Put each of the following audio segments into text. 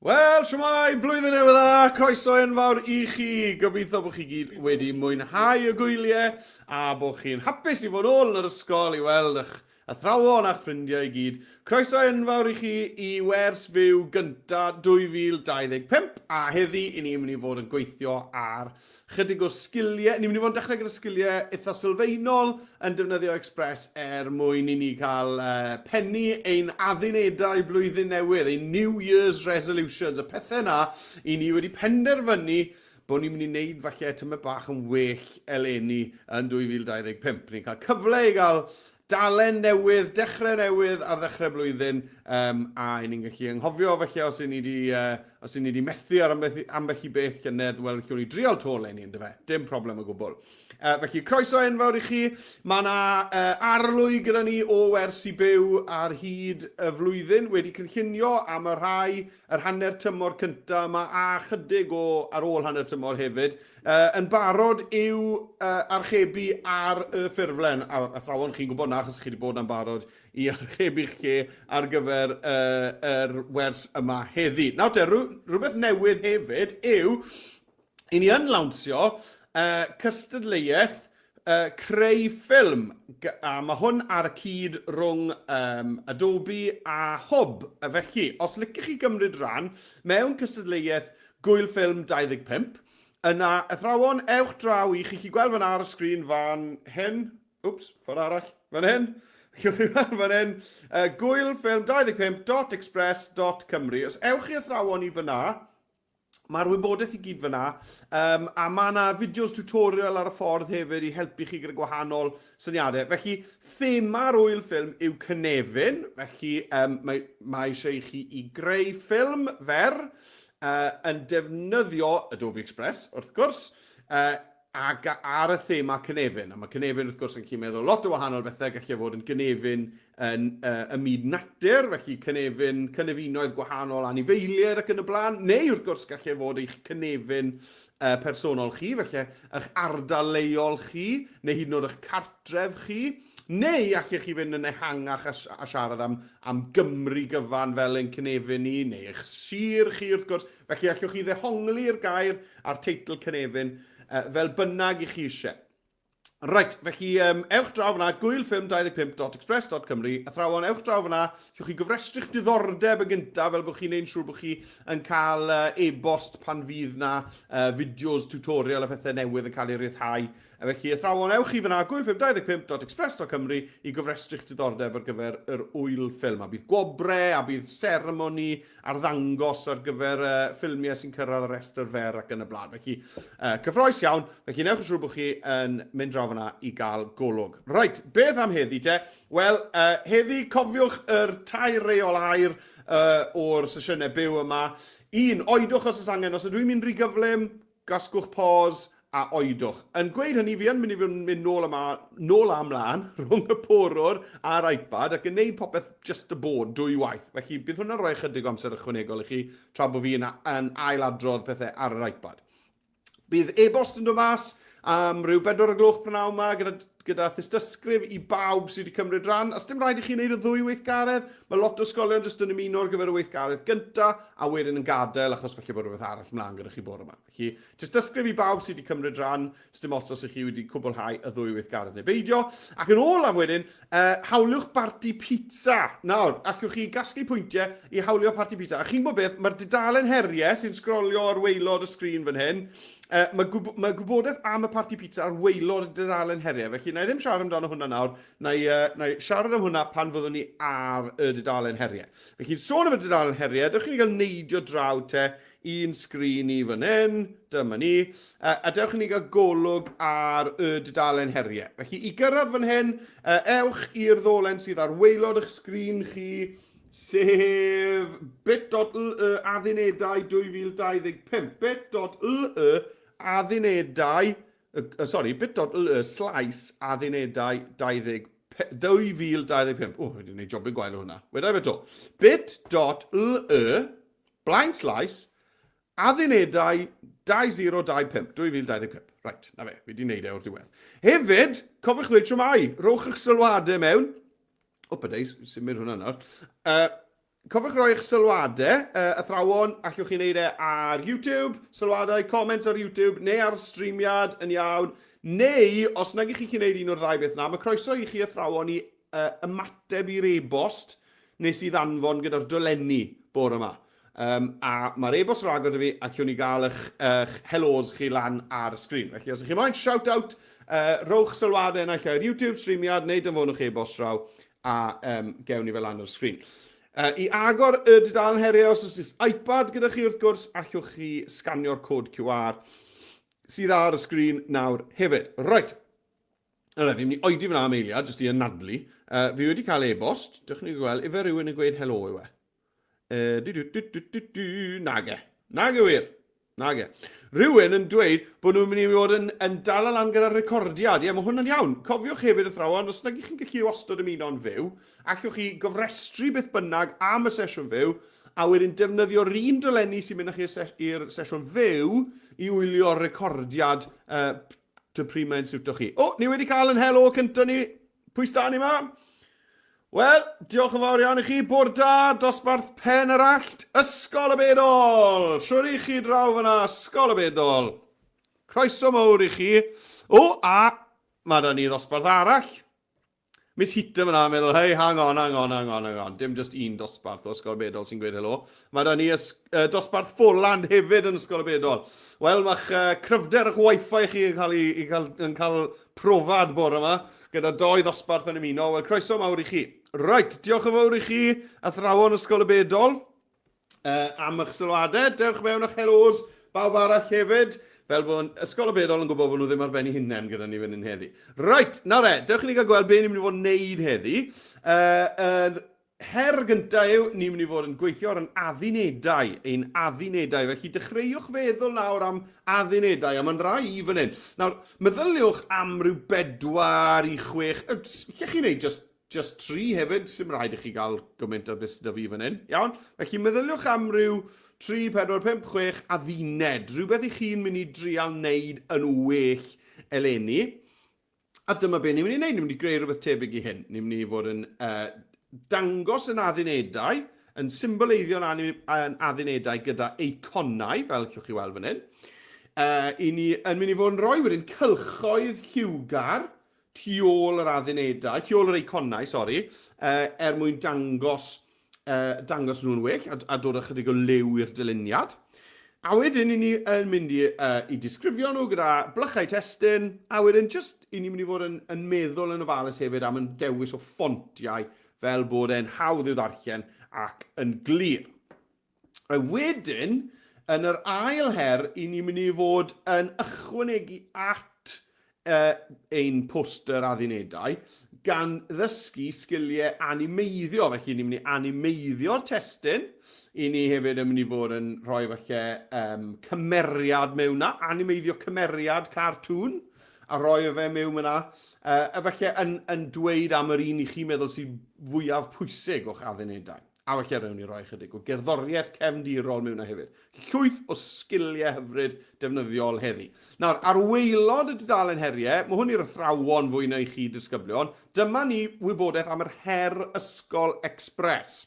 Wel, shwmae, blwyddyn newydd dda, croeso enfawr i chi. Gobeithio bod chi gyd wedi mwynhau y gwyliau a bod chi'n hapus i fod ôl yn yr ysgol i weld eich athrawon a'ch ffrindiau i gyd. Croeso enfawr i chi i wers fyw gynta 2025 a heddi i ni'n mynd i fod yn gweithio ar Chydig o sgiliau, ni'n mynd i fod yn dechrau gyda sgiliau eitha sylfaenol yn defnyddio Express er mwyn i ni cael uh, pennu ein addunedau blwyddyn newydd, ein New Year's Resolutions, y pethau yna i ni wedi penderfynu bod ni'n mynd i wneud falle tymed bach yn well eleni yn 2025. Ni'n cael cyfle i gael Dalen newydd, dechrau newydd ar ddechrau blwyddyn, um, a i ni'n gallu anghofio felly os i ni di, uh, os i ni di methu ar ambell, ambell i beth llynedd, wel, allwn ni drial to eleni, ynddo fe? Dim problem o gwbl. Felly, croeso enfawr i chi. Mae yna uh, arlwy gyda ni o wersi byw ar hyd y flwyddyn wedi cynllunio am y rhai, yr hanner tymor cyntaf yma a chydig o ar ôl hanner tymor hefyd. Yn barod i'w archebu ar y ffurflen. A athrawon, chi'n gwybod na, achos chi wedi bod na'n barod i archebu'ch lle ar gyfer uh, yr wers yma heddi. Nawr te, rhywbeth newydd hefyd yw, i ni yn lawnsio uh, cystadleuaeth uh, creu ffilm, a mae hwn ar y cyd rhwng um, Adobe a Hwb. A felly, os liciwch chi gymryd rhan mewn cystadleuaeth Gŵyl Ffilm 25, Yna, athrawon, ewch draw i, chi chi gweld fan ar y sgrin fan hyn, wps, ffordd arall, fan hyn, chi'ch chi weld fan hyn, uh, gŵylffilm25.express.cymru. Os ewch chi athrawon i fyna, mae'r wybodaeth i gyd fyna, um, a mae yna fideos tutorial ar y ffordd hefyd i helpu chi gyda gwahanol syniadau. Felly, thema'r ŵyl ffilm yw cynefin, felly um, mae, mae eisiau i chi i greu ffilm fer, uh, yn defnyddio Adobe Express, wrth gwrs, uh, ac ar y thema cynefin. A mae cynefin, wrth gwrs, yn gallu meddwl lot o wahanol bethau, gallu fod yn gynefin yn uh, y myd natur, felly cynefin, cynefinoedd gwahanol anifeiliaid ac yn y blaen, neu wrth gwrs gallu fod eich cynefin uh, personol chi, felly eich ardal leol chi, neu hyd yn oed eich cartref chi, neu allech chi fynd yn ehangach a, a siarad am, am Gymru gyfan fel ein cynefin ni, neu eich sir chi wrth gwrs. Felly allwch chi ddehongli'r gair a'r teitl cynefin uh, fel bynnag i chi eisiau. Reit, felly um, ewch draw fyna, gŵylffilm25.express.cymru, athrawon, ewch draw fyna, llwch chi gofrestru'ch diddordeb yn gyntaf, fel bod chi'n neud siŵr bod chi yn cael uh, e-bost pan fydd na uh, fideos, tutorial a pethau newydd yn cael eu rhyddhau. A felly, athrawon, ewch chi fyna, gŵylffilm25.express.cymru i gofrestru'ch diddordeb ar gyfer yr ŵyl ffilm. A bydd gwobre, a bydd seremoni arddangos ar gyfer uh, ffilmiau sy'n cyrraedd y rhestr fer ac yn y blaen. Felly, uh, cyffroes iawn. Felly, newch yn siŵr bod chi yn mynd draw fyna i gael golwg. Reit, beth am heddi te? Wel, uh, heddi cofiwch yr tair reol air uh, o'r sesiynau byw yma. Un, oedwch os oes angen. Os ydw i'n mynd rhy gyflym, Gasgwch pause a oedwch. Yn gweud hynny, fi yn mynd i fod yn mynd nôl a ma, nôl a mlaen rhwng y porwr a'r iPad ac yn neud popeth just y bod dwy waith. Felly bydd hwnna'n rhoi ychydig o amser ychwanegol i chi tra bod fi yn, yn ail-adrodd pethau ar yr iPad. Bydd e-bost yn dod mas am ryw bedwar o gloch prynawn yma gyda, gyda thystysgrif i bawb sydd wedi cymryd rhan. Os dim rhaid i chi wneud y ddwy weithgaredd, mae lot o ysgolion jyst yn ymuno ar gyfer y weithgaredd gyntaf a wedyn yn gadael achos falle bod rhywbeth arall mlaen gyda chi bore yma. Felly, tystysgrif i bawb sydd wedi cymryd rhan, sdim ots os ych chi wedi cwblhau y ddwy weithgaredd neu beidio. Ac yn olaf wedyn, uh, hawliwch barti pizza. Nawr, allwch chi gasglu pwyntiau i hawlio parti pizza. A chi'n gwybod beth, mae'r dudalen heriau sy'n sgrolio ar waelod y sgrin fan hyn, uh, mae, gwyb mae gwybodaeth am y parti pizza ar waelod y dudalen heriau. Felly, na i ddim siarad amdano hwnna nawr, na i, uh, na i siarad am hwnna pan fyddwn ni ar y dudalen heriau. Felly, sôn am y dudalen heriau, dewch i ni gael neidio draw te un sgrin i fan hyn, dyma ni, a dewch i ni gael golwg ar y dudalen heriau. Felly, i gyrraedd fan hyn, ewch i'r ddolen sydd ar waelod eich sgrin chi, sef bit.ly addunedau 2025. bit.ly addunedau, sorry, bit.ly slaes addunedau 20 2025. O, wedi gwneud jobyn gwael o hwnna. Weda i fe to. bit.ly blaen slaes addunedau 2025. 2025. Right, na fe, fi wedi gwneud e o'r diwedd. Hefyd, cofiwch ddweud shwmae. Rowch eich sylwadau mewn. Opa days, symud hwnna nawr. Uh, Cofiwch roi eich sylwadau, athrawon, allwch chi wneud e ar YouTube, sylwadau, comments ar YouTube, neu ar streamiad yn iawn, neu os nag ych chi'n gwneud un o'r ddau beth na, mae croeso i chi athrawon i ymateb i'r e-bost nes i ddanfon gyda'r dolenni bore yma. Um, a mae'r e-bost ar agor 'da fi a allwn ni gael eich, eich hellos chi lan ar y sgrin. Felly os ydych chi moyn shout out, rhowch sylwadau naill ai ar YouTube, streamiad, neu danfonwch e-bost draw a um, gewn ni fe lan ar y sgrin. I agor y dudalen heriau, os oes iPad gyda chi wrth gwrs, allwch chi sganio'r cod QR sydd ar y sgrin nawr hefyd. Right. Yna, fi'n mynd i oedi fyna am eiliad, jyst i anadlu. Fi wedi cael e-bost, dewch ni gweld, ife rhywun yn gweud helo yw e? Du, du, du, du, du, du, nage. Nage wir. Nage. Rhywun yn dweud bod nhw'n mynd i fod yn, yn dal lan gyda'r recordiad. Ie, mae hwn yn iawn. Cofiwch hefyd, athrawon, os nag ych chi'n gallu wastod ymuno'n fyw, allwch chi gofrestru beth bynnag am y sesiwn fyw, a wedyn defnyddio'r un dolenni sy'n mynd â chi i'r sesiwn fyw i wylio'r recordiad dy pryd mae'n siwto chi. O, ni wedi cael yn helo cynta ni. Pwy sda ni ma? Wel, diolch yn fawr iawn i chi. Bore da, dosbarth Pen yr Allt, Ysgol y Bedol. Siwr i chi draw fyna, Ysgol y Bedol. Croeso mawr i chi. O, a mae da ni ddosbarth arall. Miss Heaton fyna yn meddwl, hei, hang on, hang on, hang on, hang on. Dim just un dosbarth o Ysgol Bedol sy'n gweud helo. Mae da ni dosbarth Ffoland hefyd yn Ysgol y Bedol. Wel, mae'ch cryfder eich wifi chi yn cael, i, i cael, yn cael profad bore yma, gyda doi ddosbarth yn ymuno. Wel, croeso mawr i chi. Right, diolch yn fawr i chi, athrawon Ysgol y Bedol. Am eich sylwadau. Dewch mewn a'ch helos, bawb arall hefyd. Fel bod Ysgol y Bedol yn gwybod bod nhw ddim ar ben eu hunain gyda ni fan hyn heddi. Right, nawr e, dewch i ni gael gweld beth ni'n mynd i fod yn neud heddi. Yr her gyntaf yw, ni'n mynd i fod yn gweithio ar yn addunedau, ein addunedau. Felly dechreuwch feddwl nawr am addunedau, a mae'n rai i fan hyn. Nawr, meddyliwch am ryw bedwar i chwech, lle chi'n neud just Just tri hefyd, sim rhaid i chi gael gymaint o beth sydd 'da fi fan hyn. Iawn? Felly meddyliwch am ryw 3, 4, 5, 6 adduned. Rhywbeth i chi'n mynd i drial wneud yn well eleni. A dyma be ni'n mynd i wneud. Ni'n mynd i greu rhywbeth tebyg i hyn. Ni'n mynd i fod yn dangos yn addunedau, yn symboleiddio'n yn addunedau gyda eiconau, fel allwch chi weld fan hyn. I ni yn mynd i fod yn rhoi wedyn cylchoedd lliwgar tu ôl yr addunedau, tu ôl yr eiconau, sori, er mwyn dangos, dangos nhw'n well a, a dod â chydig o liw i'r dyluniad. A wedyn, i ni yn mynd i, i disgrifio nhw gyda blychau testun, a wedyn just i ni'n mynd i fod yn, yn meddwl yn ofalus hefyd am yn dewis o ffontiau fel bod e'n hawdd i'w ddarllen ac yn glir. A wedyn, yn yr ail her, i ni'n mynd i fod yn ychwanegu at uh, ein poster addunedau gan ddysgu sgiliau animeiddio. Felly, ni'n mynd i animeiddio'r testun. I ni hefyd yn mynd i fod yn rhoi falle um, cymeriad mewn na, animeiddio cymeriad cartŵn a rhoi o fe mewn yna. A falle yn, yn dweud am yr un i chi meddwl sy'n fwyaf pwysig o'ch addunedau. A falle rhawn ni roi chydig o gerddoriaeth cefndirol mewn hefyd. Llwyth o sgiliau hyfryd defnyddiol heddi. Nawr, ar waelod y dudalen heriau, mae hwn i'r athrawon fwy na i chi disgyblion, dyma ni wybodaeth am yr Her Ysgol Express.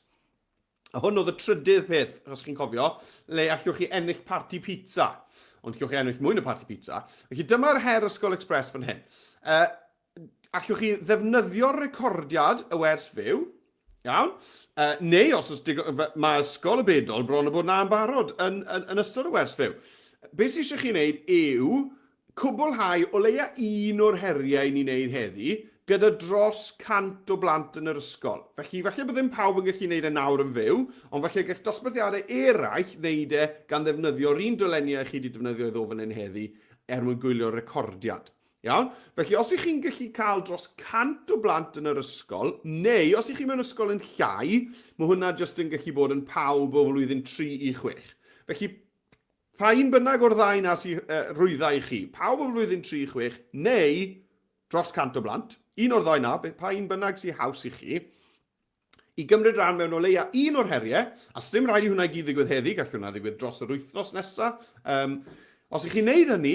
A hwn oedd y trydydd peth, os chi'n cofio, le allwch chi ennill parti pizza. Ond allwch chi ennill mwy na parti pizza. Felly dyma'r Her Ysgol Express fan hyn. Allwch chi ddefnyddio'r recordiad y wers fyw, iawn? Neu os oes digon, mae Ysgol y Bedol bron o bod na yn barod yn, yn, yn ystod y wers fyw. Be sydd eisiau chi wneud yw cwblhau o leia un o'r heriau ni'n neud heddi gyda dros 100 o blant yn yr ysgol. Felly, falle bod ddim pawb yn gallu wneud e nawr yn fyw, ond falle gall dosbarthiadau eraill wneud e gan ddefnyddio'r un doleniau chi wedi defnyddio i ddod fan hyn heddi er mwyn gwylio'r recordiad. Iawn? Felly, os ych chi'n gallu cael dros 100 o blant yn yr ysgol, neu os ych chi mewn ysgol yn llai, mae hwnna jyst yn gallu bod yn pawb o flwyddyn 3 i 6. Felly, pa un bynnag o'r ddau na sy'n rhwyddau i chi, pawb o flwyddyn 3 i 6, neu dros 100 o blant, un o'r ddau na, pa un bynnag sy'n haws i chi, i gymryd rhan mewn o leia un o'r heriau, a sdim rhaid i hwnna i gyd ddigwydd heddi, gall hwnna ddigwydd dros yr wythnos nesaf. Um, os ych chi'n neud hynny,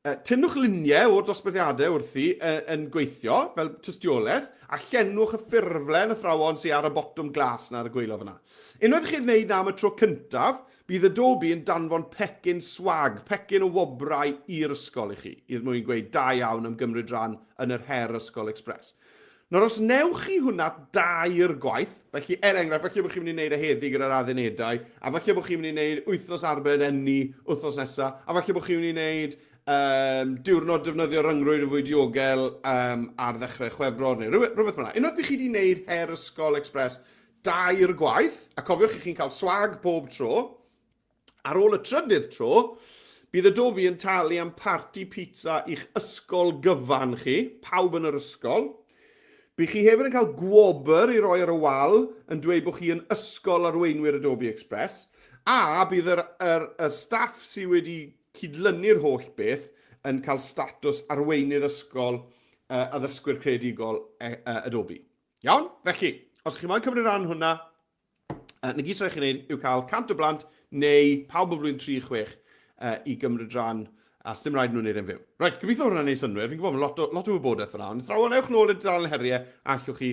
Tynnwch luniau o'r dosbarthiadau wrthi yn gweithio, fel tystiolaeth, a llenwch y ffurflen athrawon sydd ar y botwm glas 'na ar y gwaelod fan'na. Unwaith i chi wneud 'na am y tro cyntaf, bydd Adobe yn danfon pecyn swag, pecyn o wobrau i'r ysgol i chi, er mwyn gweud da iawn am gymryd rhan yn yr Her Ysgol Express. Nawr os wnewch chi hwnna dair gwaith, felly er enghraifft, falle bod chi'n mynd i wneud e heddi gyda'r addunedau, a falle bod chi'n mynd i wneud wythnos arbed ynni wythnos nesaf, a falle bod chi'n mynd i wneud um, diwrnod defnyddio ryngrwyd yn fwy diogel um, ar ddechrau Chwefror neu rhywbeth, rhywbeth fel yna. Unwaith bych chi wedi wneud Her Ysgol Express dair gwaith, a cofiwch chi chi'n cael swag pob tro, Ar ôl y trydydd tro, bydd Adobe yn talu am parti pizza i'ch ysgol gyfan chi, pawb yn yr ysgol. Bydd chi hefyd yn cael gwobr i roi ar y wal yn dweud bod chi yn ysgol arweinwyr Adobe Express, a bydd yr, yr, y staff sydd wedi cydlynu'r holl beth yn cael statws arweinydd ysgol uh, addysgwyr creadigol uh, Adobe. Iawn? Felly, os chi moyn cymryd rhan hwnna, Na gyd sy'n rhaid chi wneud yw cael 100 o blant neu pawb o flwyddyn 3 i 6 i gymryd rhan a sy'n rhaid nhw'n neud e'n fyw. Reit, gobeithio hwnna'n neud synnwyr. Fi'n gwybod, mae lot o, lot o wybodaeth fyna, ond athrawon, ewch nôl i'r dudalen heriau a allwch chi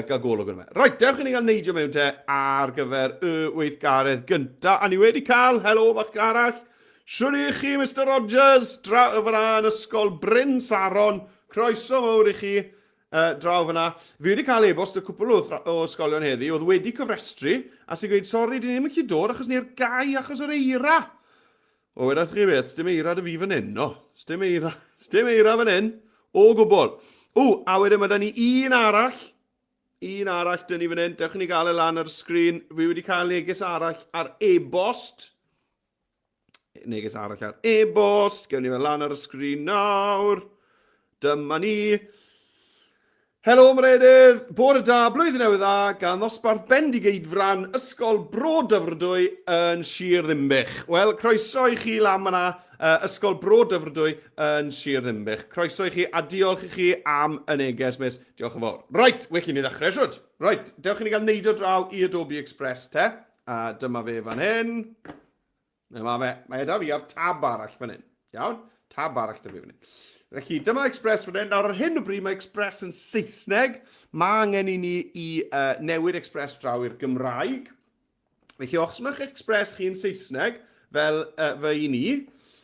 gael golwg arno fe. Reit, dewch i ni gael neidio mewn te ar gyfer y weithgaredd gynta. A ni wedi cael, helo bach arall, Shwd i chi, Mr Rogers, draw fyna yn ysgol Bryn Saron. Croeso mawr i chi. Draw fyna. Fi wedi cael e-bost o cwpl o, o ysgolion heddi oedd wedi cofrestru a sy'n gweud, sori, dyn ni ddim yn gallu dod achos ni ar gau achos yr eira. O, wedodd chi beth, sdim eira dy fi fan hyn, no. Sdim eira, sdim eira fan hyn, o gwbl. O, a wedyn mae da ni un arall, un arall dyn ni fan hyn, dewch i ni gael e lan ar y sgrin. Fi wedi cael neges arall ar e-bost. Neges arall ar e-bost. Gewn ni fe lan ar y sgrin nawr. Dyma ni. Helo Meredydd, bore da, blwyddyn newydd dda, gan ddosbarth Bendigeidfran, Ysgol Bro Dyfrdwy yn Sir Ddinbych. Wel, croeso i chi lan yna, uh, Ysgol Bro Dyfrdwy yn Sir Ddinbych. Croeso i chi a diolch i chi am y neges, miss. Diolch yn fawr. Right, well i ni ddechrau, siwt. Right, dewch i ni gael neidio draw i Adobe Express te. A dyma fe fan hyn. Dyma fe. Mae e da fi ar tab arall fan hyn. Iawn? Tab arall da fi fan hyn. Felly, dyma Express fan hyn. Nawr, ar hyn o bryd mae Express yn Saesneg. Mae angen i ni i uh, newid Express draw i'r Gymraeg. Felly, os mae'ch Express chi yn Saesneg, fel uh, fy un i,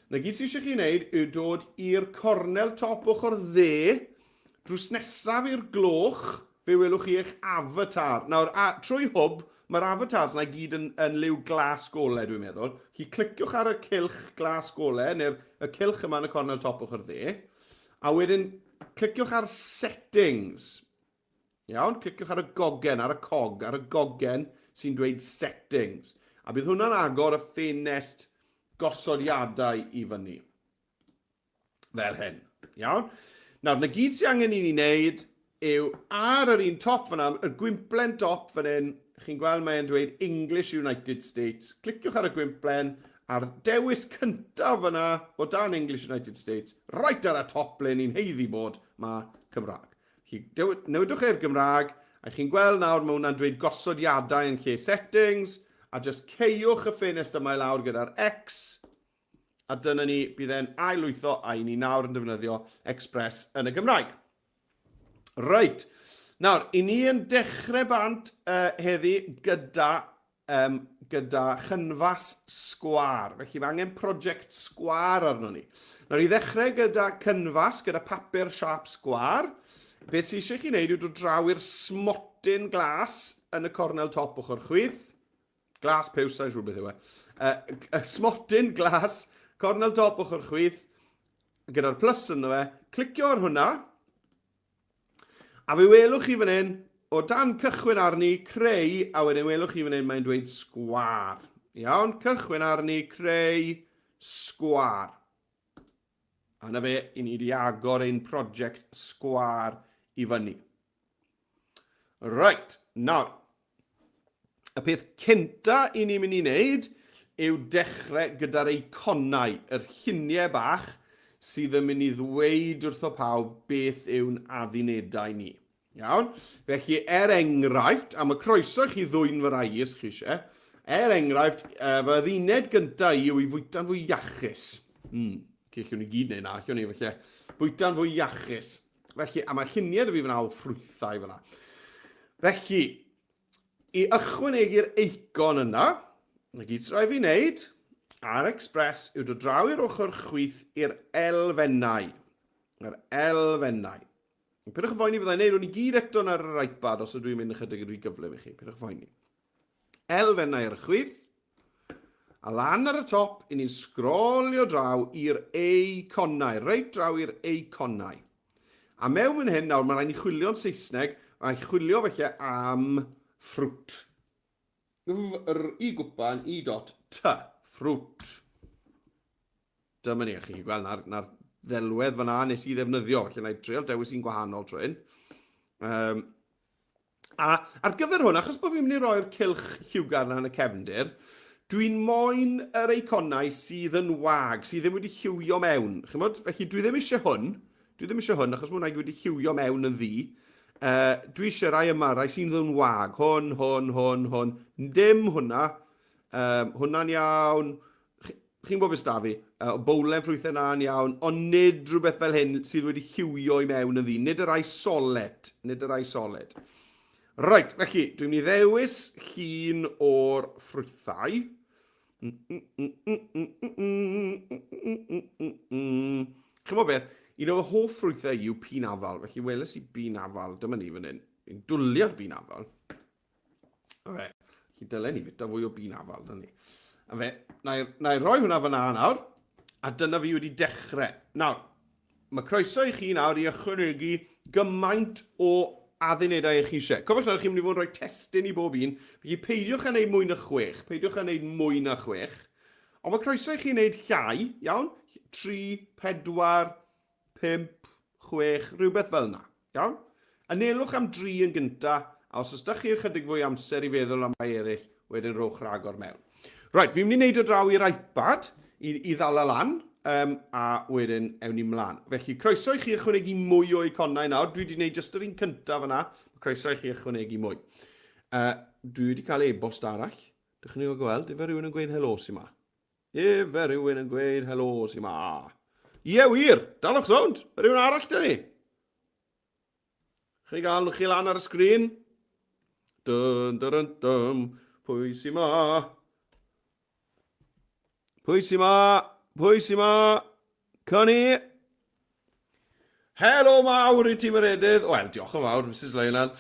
na gyd sydd eisiau chi wneud yw dod i'r cornel top ochr dde, drws nesaf i'r gloch, Fe welwch chi eich avatar. Nawr, a, trwy hwb, mae'r avatars na i gyd yn, yn liw glas gole, dwi'n meddwl. Chi cliciwch ar y cylch glas gole, neu'r y cylch yma yn y cornel top ochr dde, a wedyn cliciwch ar settings. Iawn, cliciwch ar y gogen, ar y cog, ar y gogen sy'n dweud settings. A bydd hwnna'n agor y ffenest gosodiadau i fyny. Fel hyn. Iawn? Nawr, na gyd sy'n angen i ni wneud yw ar yr un top fyna, y gwymplen dop fan hyn, chi'n gweld mae'n dweud English United States. Cliciwch ar y gwymplen, a'r dewis cyntaf fyna o dan English United States, right ar y top ble ni'n heiddi bod, mae Cymraeg. Chi newidwch e'r Gymraeg, a chi'n gweld nawr mae hwnna'n dweud gosodiadau yn lle settings, a just ceiwch y ffenest yma i lawr gyda'r X, A dyna ni, bydd e'n ail-lwytho a i ni nawr yn defnyddio Express yn y Gymraeg. Reit, nawr, i ni yn dechrau bant uh, heddi gyda, um, gyda chynfas sgwar. Felly mae angen prosiect sgwar arno ni. Nawr, i ddechrau gyda cynfas, gyda papur siap sgwar, beth sydd eisiau chi wneud yw dod draw i'r smotyn glas yn y cornel top ochr chwith. Glas piws, sa'n siŵr beth yw e. Uh, smotyn glas, cornel top ochr chwith, gyda'r plus yno fe. Clicio ar hwnna, a fe welwch chi fan hyn, o dan cychwyn arni, creu, a wedyn welwch chi fan hyn, mae'n dweud sgwar. Iawn, cychwyn arni, creu, sgwar. A na fe, i ni wedi agor ein prosiect sgwar i fyny. Right, nawr, y peth cynta i ni'n mynd i wneud yw dechrau gyda'r eiconau, yr lluniau bach sydd yn mynd i ddweud wrtho pawb beth yw'n addunedau ni. Iawn? Felly, er enghraifft, a mae croeso i chi ddwyn fy rai i os chi eisiau, er enghraifft, fy adduned gyntaf i yw i fwyta'n fwy iachus. Mm. Okay, llwn ni gyd neu na, llwn ni, felly. Bwyta'n fwy iachus. Felly, a mae lluniau 'da fi fyna o ffrwythau fyna. Felly, i ychwanegu'r eicon yna, na gyd sy'n rhaid fi wneud ar Express yw dod draw i'r ochr chwith i'r elfennau. Yr elfennau. Pidwch yn phoeni fyddai'n neud hwn i gyd eto ar yr iPad os ydw i'n mynd ychydig yn rhy gyflym i chi. Pidwch yn phoeni. Elfennau ar y chwith, a lan ar y top, i ni'n sgrolio draw i'r eiconau, reit draw i'r eiconau. A mewn fan hyn nawr, mae rhaid ni chwilio'n Saesneg, mae rhaid chwilio felly am ffrwt. F, R, I gwpan, I dot, T, ffrwt. Dyma ni, a chi'n gweld na'r, na ddelwedd fyna nes i ddefnyddio, felly na i dreol dewis un gwahanol tro hyn. Um, a ar gyfer hwn, achos bod fi'n mynd i roi'r cylch lliwgar yna yn y cefndir, dwi'n moyn yr eiconau sydd yn wag, sydd ddim wedi lliwio mewn. Chymod? Felly dwi ddim eisiau hwn. Dwi ddim eisiau hwn, achos mae hwnna wedi lliwio mewn yn ddi. Dwi eisiau rai yma, rai sy'n yn wag. Hwn, hwn, hwn, hwn. Dim hwnna. Hwnna'n iawn. Chi'n gwybod beth 'da fi, bowlen ffrwythau 'na'n iawn, ond nid rhywbeth fel hyn sydd wedi lliwio i mewn yn ddi, nid y rai solet, nid y rai solet. Reit, felly, dwi'n mynd i ddewis llun o'r ffrwythau. Chi'n gwybod beth, un o fy hoff ffrwythau yw pîn afal, felly weles i bîn afal, dyma ni fan hyn. Fi'n dwlu ar bîn afal. Fe, felly dylen ni fita fwy o bîn afal, dylen ni. A fe, na i, na i roi hwnna fyna nawr, a dyna fi wedi dechrau. Nawr, mae croeso i chi nawr i ychwanegu gymaint o addunedau i chi eisiau. Cofiwch nawr, chi'n mynd i fod yn rhoi testun i bob un, felly peidiwch â wneud mwy na chwech, peidiwch â wneud mwy na chwech. Ond mae croeso i chi wneud llai, iawn? 3, 4, 5, 6, rhywbeth fel yna. Iawn? Anelwch am dri yn gynta, a os oes 'da chi ychydig fwy amser i feddwl am rai eraill, wedyn rhowch ragor mewn. Right, fi'n mynd i wneud o draw i'r iPad i, i ddala lan, um, a wedyn ewn ni mlaen. Felly, croeso i chi ychwanegu mwy o iconau nawr. Dwi wedi gwneud jyst yr un cyntaf yna. Croeso i chi ychwanegu mwy. Dwi wedi cael e-bost arall. Dych chi'n ei gweld, efe rhywun yn gweud helo sy'n ma. Efe rhywun yn gweud helo sy'n ma. Ie, wir! Dalwch sownd! Mae rhywun arall da ni! Chi gael chi lan ar y sgrin? Dyn, dyn, dyn, dyn. Pwy sy'n ma? Pwy sy'n ma? Pwy sy'n ma? Connie! Helo mawr i ti Meredydd! Wel, diolch yn fawr, Mrs Lionel.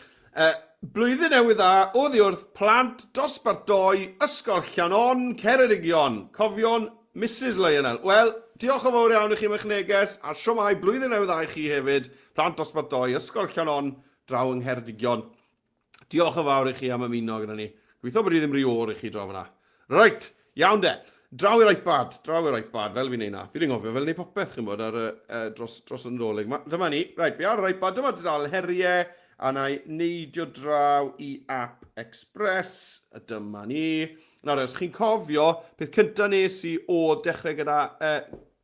Blwyddyn newydd dda oddi wrth plant dosbarth doi Ysgol Llanon, Ceredigion. Cofion Mrs Lionel. Wel, diolch yn fawr iawn i chi am eich neges, a siwmai, blwyddyn newydd dda i chi hefyd, plant dosbarth doi Ysgol Llanon, draw yng Ngheredigion. Diolch yn fawr i chi am ymuno gyda ni. Gobeithio bod hi ddim rhy oer i chi draw fyna. Reit, iawn de. Draw i'r iPad, draw i'r iPad, fel fi'n neud na. Fi ddim gofio fel neud popeth, chi'n bod, ar y, dros, dros y Nadolig. Ma, dyma ni, reit, fi ar yr iPad, dyma dudalen heriau, a na i neidio draw i App Express, a dyma ni. Nawr, os chi'n cofio, peth cyntaf nes i o dechrau gyda,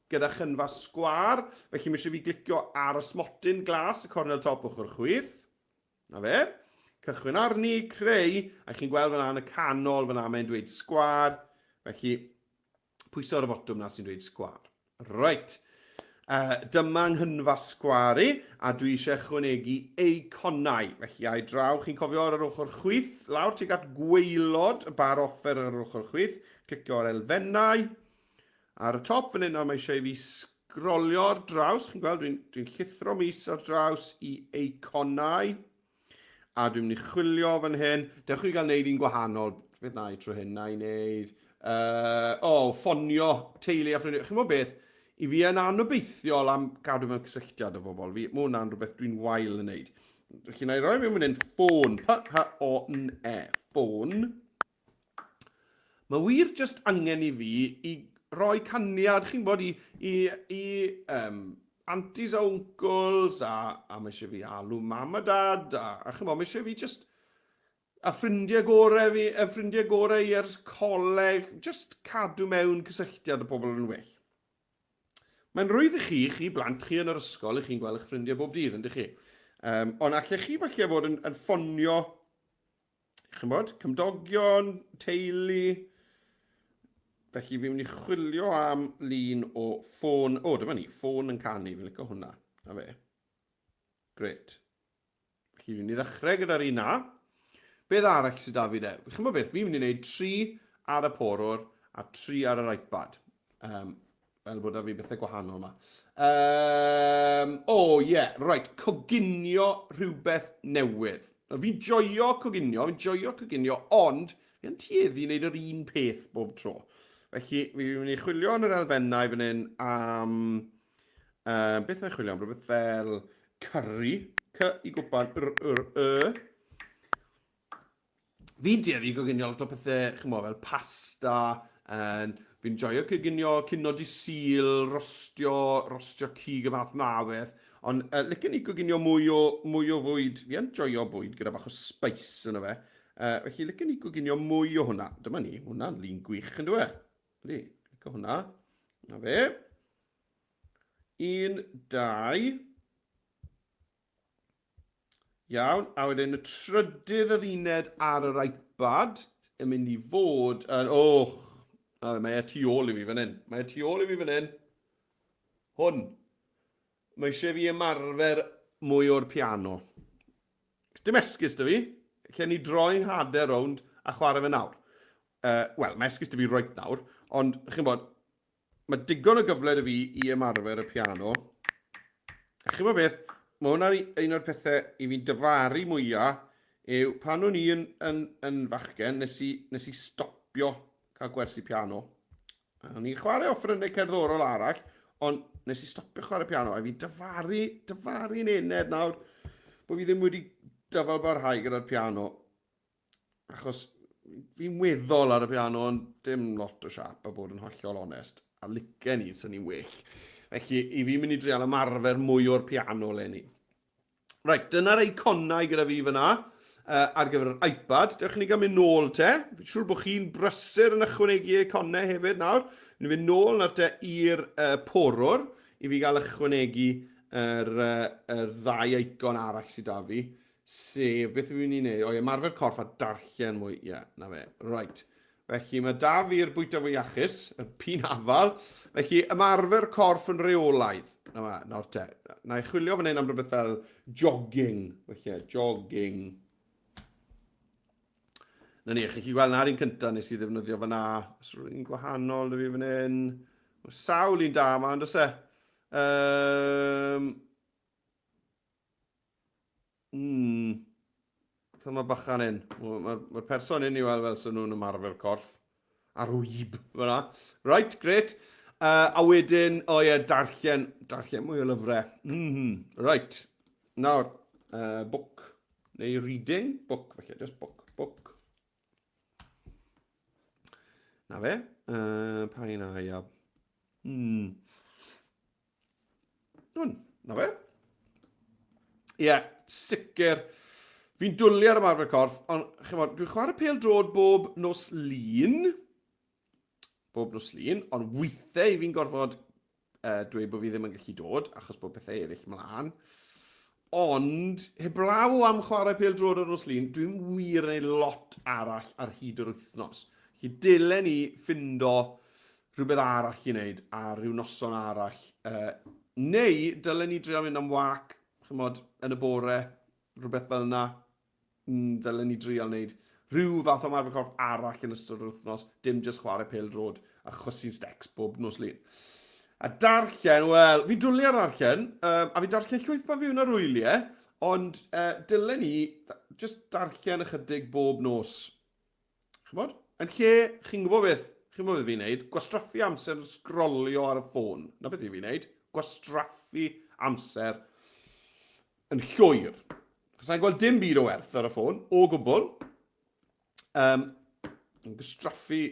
gyda chynfas sgwar, felly mae eisiau fi glicio ar y smotyn glas, y cornel top ochr chwith. Na fe. Cychwyn arni, creu, a chi'n gweld fyna yn y canol fyna mae'n dweud sgwar. Felly, pwyso ar y botwm na sy'n dweud sgwar. Reit. Dyma nghynfa sgwar i, a dwi eisiau ychwanegu eiconau. Felly, ai draw, chi'n cofio ar yr ochr chwith, lawr tuag at gwaelod y bar offer ar yr ochr chwith, clicio ar elfennau. Ar y top fan hyn, mae eisiau i fi sgrolio ar draws. Chi'n gweld, dwi'n dwi llithro mis ar draws i eiconau. A dwi'n mynd i chwilio fan hyn. Dewch i gael neud un gwahanol. Beth na i tro hyn? Na i wneud... Oh, ffonio teulu a ffrindiau. Chi'n gwybod beth? I fi yn anobeithiol am gadw mewn cysylltiad â bobl. Fi, mae hwnna'n rhywbeth dwi'n wael yn neud. Felly, na i roi mewn fan hyn ffôn. P-H-O-N-E. Ffôn. Mae wir jyst angen i fi i roi caniad, chi'n bod, i, i, i um, aunties a uncles, a, a mae eisiau fi alw mam a dad, a, a chi'n bod, mae eisiau fi jyst, a ffrindiau gorau fi, a ffrindiau gorau i ers coleg, jyst cadw mewn cysylltiad y pobl yn well. Mae'n rwydd i chi, chi blant chi yn yr ysgol, i chi'n gweld eich ffrindiau bob dydd, yndych chi? Um, ond allech chi falle fod yn, yn ffonio chymod, cymdogion, teulu. Felly fi'n mynd i chwilio am lun o ffôn. O, dyma ni, ffôn yn canu. Fi'n licio hwnna. Na fe. Gret. Felly fi'n mynd i ddechrau gyda'r un na. Beth arall sydd da fi de? Chi'n bod beth, fi'n mynd i wneud tri ar y porwr a tri ar yr iPad. Um, fel bod da fi bethau gwahanol yma. Um, o, oh, ie, yeah, right, coginio rhywbeth newydd. Fi'n joio coginio, fi'n joio coginio, ond fi'n tueddu i wneud yr un peth bob tro. Felly, fi'n mynd i chwilio yn yr elfennau fan hyn am... Um, beth mae'n chwilio am? Rhywbeth fel curry. C i gwpan, r, r, y. Fi'n tueddu i goginio lot o pethau, chimod, fel pasta, yn, fi'n joio coginio cino di Sul, rostio, rostio cig y math 'na o beth, ond uh, licen i goginio mwy o, mwy o fwyd, fi yn joio bwyd gyda bach o spice yno fe, uh, felly licen i goginio mwy o hwnna. Dyma ni, hwnna'n lun gwych yn dwi? Ydy, licio hwnna. Na fe. Un, dau. Iawn, a wedyn y trydydd adduned ar yr iPad yn mynd i fod yn... Och, mae e tu ôl i fi fan hyn. Mae e tu ôl i fi fan hyn. Hwn. Mae eisiau fi ymarfer mwy o'r piano. Dim esgus da fi. Lle ni droi nghader rownd a chwarae fe nawr. Uh, Wel, mae esgus da fi right nawr, ond chi'n bod, Mae digon o gyfle 'da fi i ymarfer y piano. A chi'n gwybod beth, mae hwnna'n un o'r pethau i fi'n dyfaru mwyaf yw pan o'n i yn, yn, yn fachgen, nes i, nes i stopio cael gwersi piano. O'n i'n chwarae offerynnau cerddorol arall, ond nes i stopio chwarae piano, a fi'n dyfaru, dyfaru'n ened nawr bod fi ddim wedi dyfal barhau gyda'r piano. Achos fi'n weddol ar y piano, ond dim lot o siap a bod yn hollol onest. A licen i, sy'n ni'n well. Felly, i fi'n mynd i drial ymarfer mwy o'r piano lenni. Right, dyna'r eiconau gyda fi fyna uh, ar gyfer yr iPad. Dewch i ni gael mynd nôl te. Fi'n siŵr bod chi'n brysur yn ychwanegu eiconau hefyd nawr. Ni'n mynd nôl nawr te i'r uh, porwr i fi gael ychwanegu yr, uh, yr ddau eicon arall sydd da fi. Sef, beth yw'n mynd i wneud? O, ie, ymarfer corff a darllen mwy. Ie, yeah, na fe. Right. Felly mae da fi'r bwyta fwy iachus, y pin afal. Felly ymarfer corff yn reolaidd. Na ma, nawr te. Na i chwilio fan hyn am rhywbeth fel jogging. Felly, jogging. Na ni, chi'n gweld na'r un cyntaf nes i ddefnyddio fyna. Os rhywun gwahanol da fi fan hyn. Mae sawl un da yma, ond oes e? Um, Mm. So mae bachan hyn. Mae'r ma, ma person hyn i weld fel sy'n nhw'n ymarfer corff. Ar wyb, fyna. Right, great. Uh, a wedyn, o oh ie, yeah, darllen, darllen mwy o lyfrau. Mm -hmm. Right. Nawr, uh, book, neu reading, book, felly, just book, book. Na fe. Uh, pa un a, ia. Mm. Hwn, na fe. Ie, yeah, sicr. Fi'n dwlu ar ymarfer corff, ond chymod, dwi'n chwarae pêl drod bob nos lun. Bob nos lun, ond weithiau fi'n gorfod uh, dweud bod fi ddim yn gallu dod, achos bod pethau eraill mlaen. Ond, heblaw am chwarae pêl drod ar nos lun, dwi'n wir yn ei lot arall ar hyd yr wythnos. Felly dylen ni ffindo rhywbeth arall i wneud ar ryw noson arall. Uh, neu dylen ni drio mynd am wac, chymod, yn y bore, rhywbeth fel yna. Mm, dylen ni drio wneud rhyw fath o ymarfer corff arall yn ystod yr wythnos, dim jyst chwarae pêl drod a chwysu'n stecs bob nos lun. A darllen, wel, fi'n dwlu ar ddarllen, um, a fi'n darllen llwyth pan fi yn yr wyliau, ond uh, dylen ni just darllen ychydig bob nos. Ch'mod? Yn lle, chi'n gwybod beth, chi'n gwybod beth fi'n neud? Gwastraffu amser yn sgrolio ar y ffôn. Na beth i fi'n neud. Gwastraffu amser yn llwyr. Chos sa'n gweld dim byd o werth ar y ffôn, o gwbl. Um, yn gwastraffu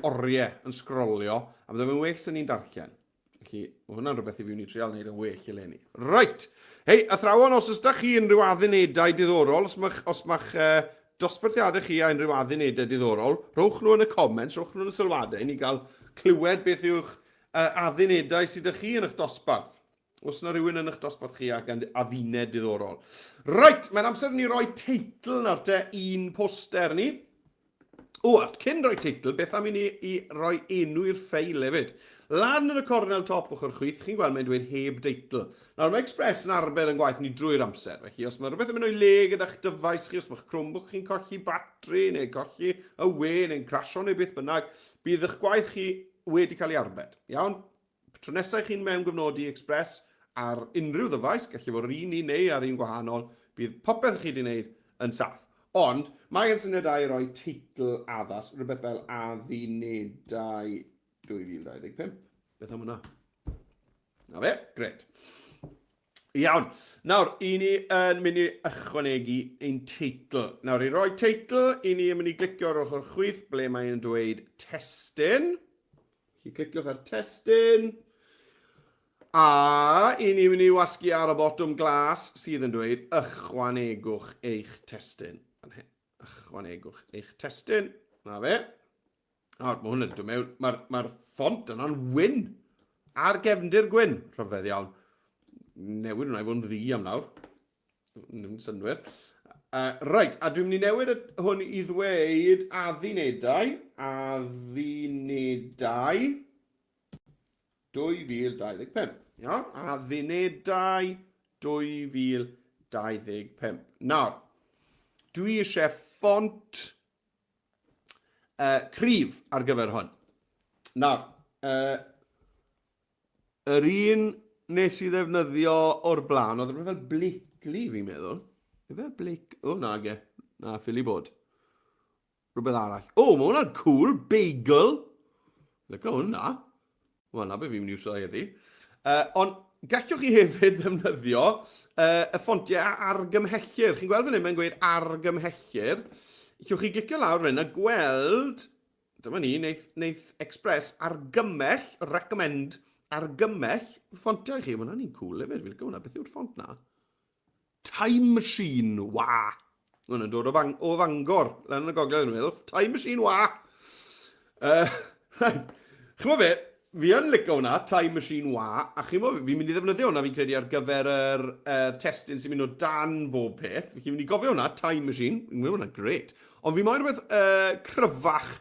oriau yn sgrolio, a bydde fe'n well sy'n ni'n darllen. Felly, mae hwnna'n rhywbeth i fi wneud trial wneud yn well eleni. Right! Hei, athrawon, os oes da chi unrhyw addunedau diddorol, os mae'ch os ma'ch, uh, dosbarthiadau chi a unrhyw addunedau diddorol, rhowch nhw yn y comments, rhowch nhw yn y sylwadau, i ni gael clywed beth yw'ch uh, addunedau sydd â chi yn eich dosbarth. Os yna rhywun yn eich dosbarth chi ac adduned diddorol. Right, mae'n amser i ni roi teitl nawr te i'n poster ni. O, a cyn rhoi teitl, beth am i ni i roi enw i'r ffeil hefyd? Lan yn y cornel top ochr chwith, chi'n gweld mae'n dweud heb deitl. Nawr, mae Express yn arbed yn gwaith ni drwy'r amser, felly os mae rhywbeth yn mynd o'i le gyda'ch dyfais chi, os mae'ch Chromebook chi'n colli batri, neu colli y we, neu'n crasio neu beth bynnag, bydd eich gwaith chi wedi cael ei arbed. Iawn? Tro nesaf chi'n mewngofnodi Express ar unrhyw ddyfais, gallu fod yr un un neu ar un gwahanol, bydd popeth chi wedi wneud yn saff. Ond, mae yn syniad da i roi teitl addas, rhywbeth fel Addunedau 2025. Beth am hwnna? Na fe, gret. Iawn. Nawr, i ni yn mynd i ychwanegu ein teitl. Nawr, i roi teitl, i ni yn mynd i glicio ar ochr chwith ble mae'n dweud testun. Felly cliciwch ar testun. A i ni'n mynd i wasgu ar y botwm glas sydd yn dweud ychwanegwch eich testun. Fan hyn. Ychwanegwch eich testun. Na fe. Nawr, mae hwn yn dod mewn. Mae'r mae ffont yna'n wyn. Ar gefndir gwyn. Rhyfedd iawn. Newid hwnna i fod yn ddu am nawr. Ddim synnwyr. Reit, a dwi'n mynd i newid hwn i ddweud addunedau, addunedau 2025. Iawn, addunedau 2025. Nawr, dwi eisiau ffont cryf ar gyfer hwn. Nawr, Yr un nes i ddefnyddio o'r blaen, oedd rhywbeth fel Blakely, fi'n meddwl. Ife Blake... O, na ge. Na, ffili bod. Rhywbeth arall. O, mae hwnna'n cool. Bagel. Lyco hwnna. Wel, na beth fi'n mynd i wsio heddi. Ond gallwch chi hefyd ddefnyddio y ffontiau a argymhellir. Chi'n gweld fan hyn, mae'n gweud argymhellir. Allwch chi glicio lawr fan hyn a gweld Dyma ni, wneith, wneith Express argymell, recommend, argymell ffontiau i chi. Mae hwnna'n un cool hefyd, fi'n licio hwnna. Beth yw'r ffont na? Time Machine, wa! Mae hwnna'n dod o, Fang o Fangor, lan yn y gogledd yn meddwl. Time Machine, wa! Right. Ch'mo be, fi yn licio hwnna, Time Machine, wa, a ch'mo be, fi'n mynd i ddefnyddio hwnna fi'n credu ar gyfer yr, er testun sy'n mynd o dan bob peth. Felly fi'n mynd i gofio hwnna, Time Machine, fi'n meddwl hwnna'n gret. Ond fi moyn rhywbeth cryfach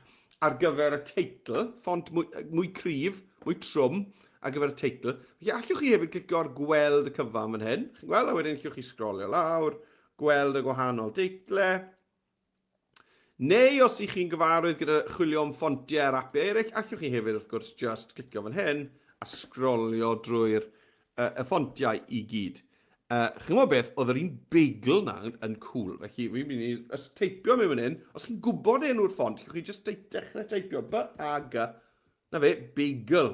ar gyfer y teitl, ffont mwy, mwy cryf, mwy trwm ar gyfer y teitl. Felly allwch chi hefyd clicio ar gweld y cyfan fan hyn. Chi'n gweld, a wedyn allwch chi sgrolio lawr, gweld y gwahanol deitle. Neu os ych chi'n gyfarwydd gyda chwilio am ffontiau ar apiau eraill, allwch chi hefyd wrth gwrs just clicio fan hyn a sgrolio drwy'r y ffontiau i gyd. Chi'n gwybod beth, oedd yr un bagel na yn, yn cool, felly fi'n mynd i os teipio mewn fan hyn, os chi'n gwybod enw'r ffont, chi'n chi just dechrau teipio B, A, G, na fe, bagel.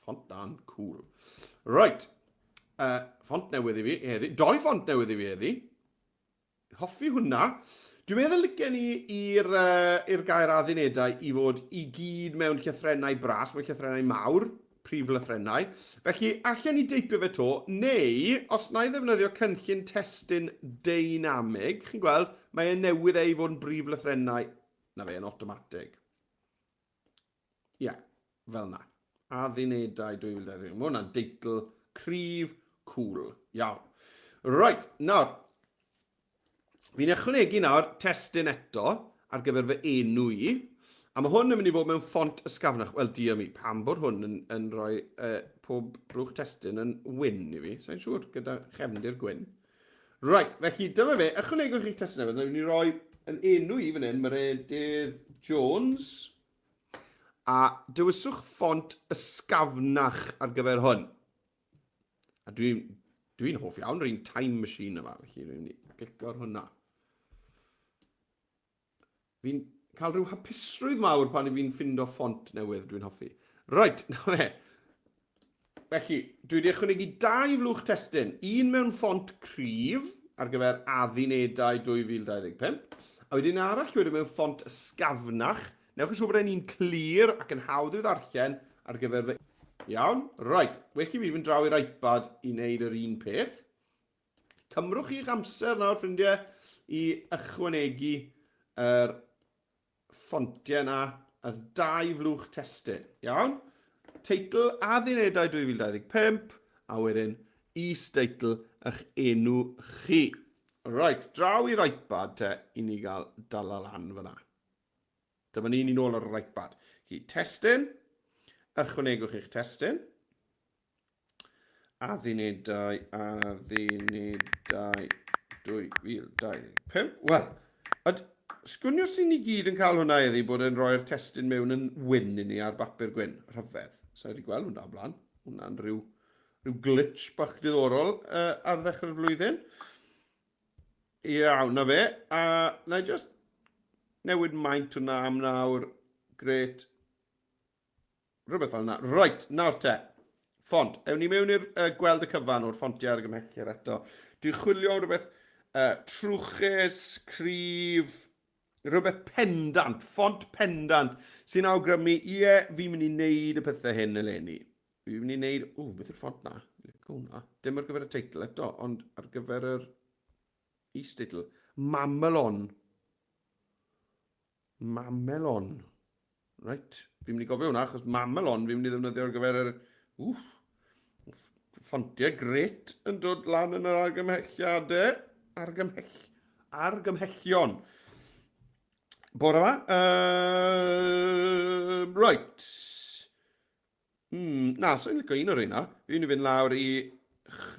Ffont na'n cool. Right, ffont newydd i fi heddi, doi ffont newydd i fi heddi. Hoffi hwnna. Dwi'n meddwl licen i i'r uh, i'r gair addunedau i fod i gyd mewn llythrennau bras, mewn llythrennau mawr, prif lythrennau. Felly, allan ni deipio fe to, neu os na i ddefnyddio cynllun testun deinamig, chi'n gweld, mae e'n newid e i fod yn brif lythrennau, na fe, yn automatig. Ie, yeah, fel na. Addunedau 2021. Mae hwnna'n deitl cryf, cool. Iawn. Right, nawr, fi'n ychwanegu nawr testun eto ar gyfer fy enw i. A mae hwn yn mynd i fod mewn ffont ysgafnach. Wel, dear me, pam bod hwn yn, yn rhoi pob blwch testun yn wyn i fi? Sa'n siŵr, gyda chefndir gwyn. Right, felly dyma fe. Ychwanegwch eich testun efo. Dwi'n mynd i roi yn enw i fan hyn, Meredydd Jones. A dewiswch ffont ysgafnach ar gyfer hwn. A dwi'n dwi hoff iawn rwy'n time machine yma, felly dwi'n mynd i glicio ar hwnna. Fi'n cael rhyw hapusrwydd mawr pan i fi'n ffindo ffont newydd dwi'n hoffi. Right, na fe. Felly, dwi wedi ychwanegu dau flwch testun. Un mewn ffont cryf ar gyfer addunedau 2025, a wedyn arall wedyn mewn ffont ysgafnach. Newch yn siŵr bod e'n un clir ac yn hawdd i'w ddarllen ar gyfer fy... Iawn, right. Well i fi fynd draw i'r iPad i wneud yr un peth. Cymrwch chi'ch amser nawr, ffrindiau, i ychwanegu yr ffontiau yna, y dau flwch testun. Iawn? Teitl Addunedau 2025, a wedyn is-deitl eich enw chi. Right, draw i'r iPad te, i ni gael dala lan fyna. Dyma ni, ni'n ôl ar yr iPad. Chi, testun, ychwanegwch eich testun. Addunedau, addunedau 2025. Wel, yd, sgwn i os ni gyd yn cael hwnna heddi bod yn rhoi'r testun mewn yn wyn i ni ar bapur gwyn. Rhyfedd. Sa i wedi gweld hwnna o blaen. Hwnna'n rhyw, rhyw glitch bach diddorol uh, ar ddechrau'r flwyddyn. Iawn, na fe. A na i just newid maint hwnna am nawr. Gret. Rhywbeth fel yna. Right, nawr te. Ffont. Ewn ni mewn i'r uh, gweld y cyfan o'r ffontiau ar gymhellir eto. Dwi'n chwilio am rhywbeth uh, trwchus, cryf, rhywbeth pendant, ffont pendant, sy'n awgrymu, ie, fi'n mynd i wneud y pethau hyn eleni. Fi'n mynd i wneud... O, beth yw'r ffont na? Licio hwnna. Dim ar gyfer y teitl eto, ond ar gyfer yr is-deitl. Mamelon. Mamelon. Right. Fi'n mynd i gofio hwnna, achos Mamelon fi'n mynd i ddefnyddio ar gyfer yr... Wff. Ffontiau gret yn dod lan yn yr argymhelliadau. Argymhell... Argymhellion. Bore yma. Uh, right. Hmm, na, sa'n licio un o'r reina. Fi'n mynd i fynd lawr i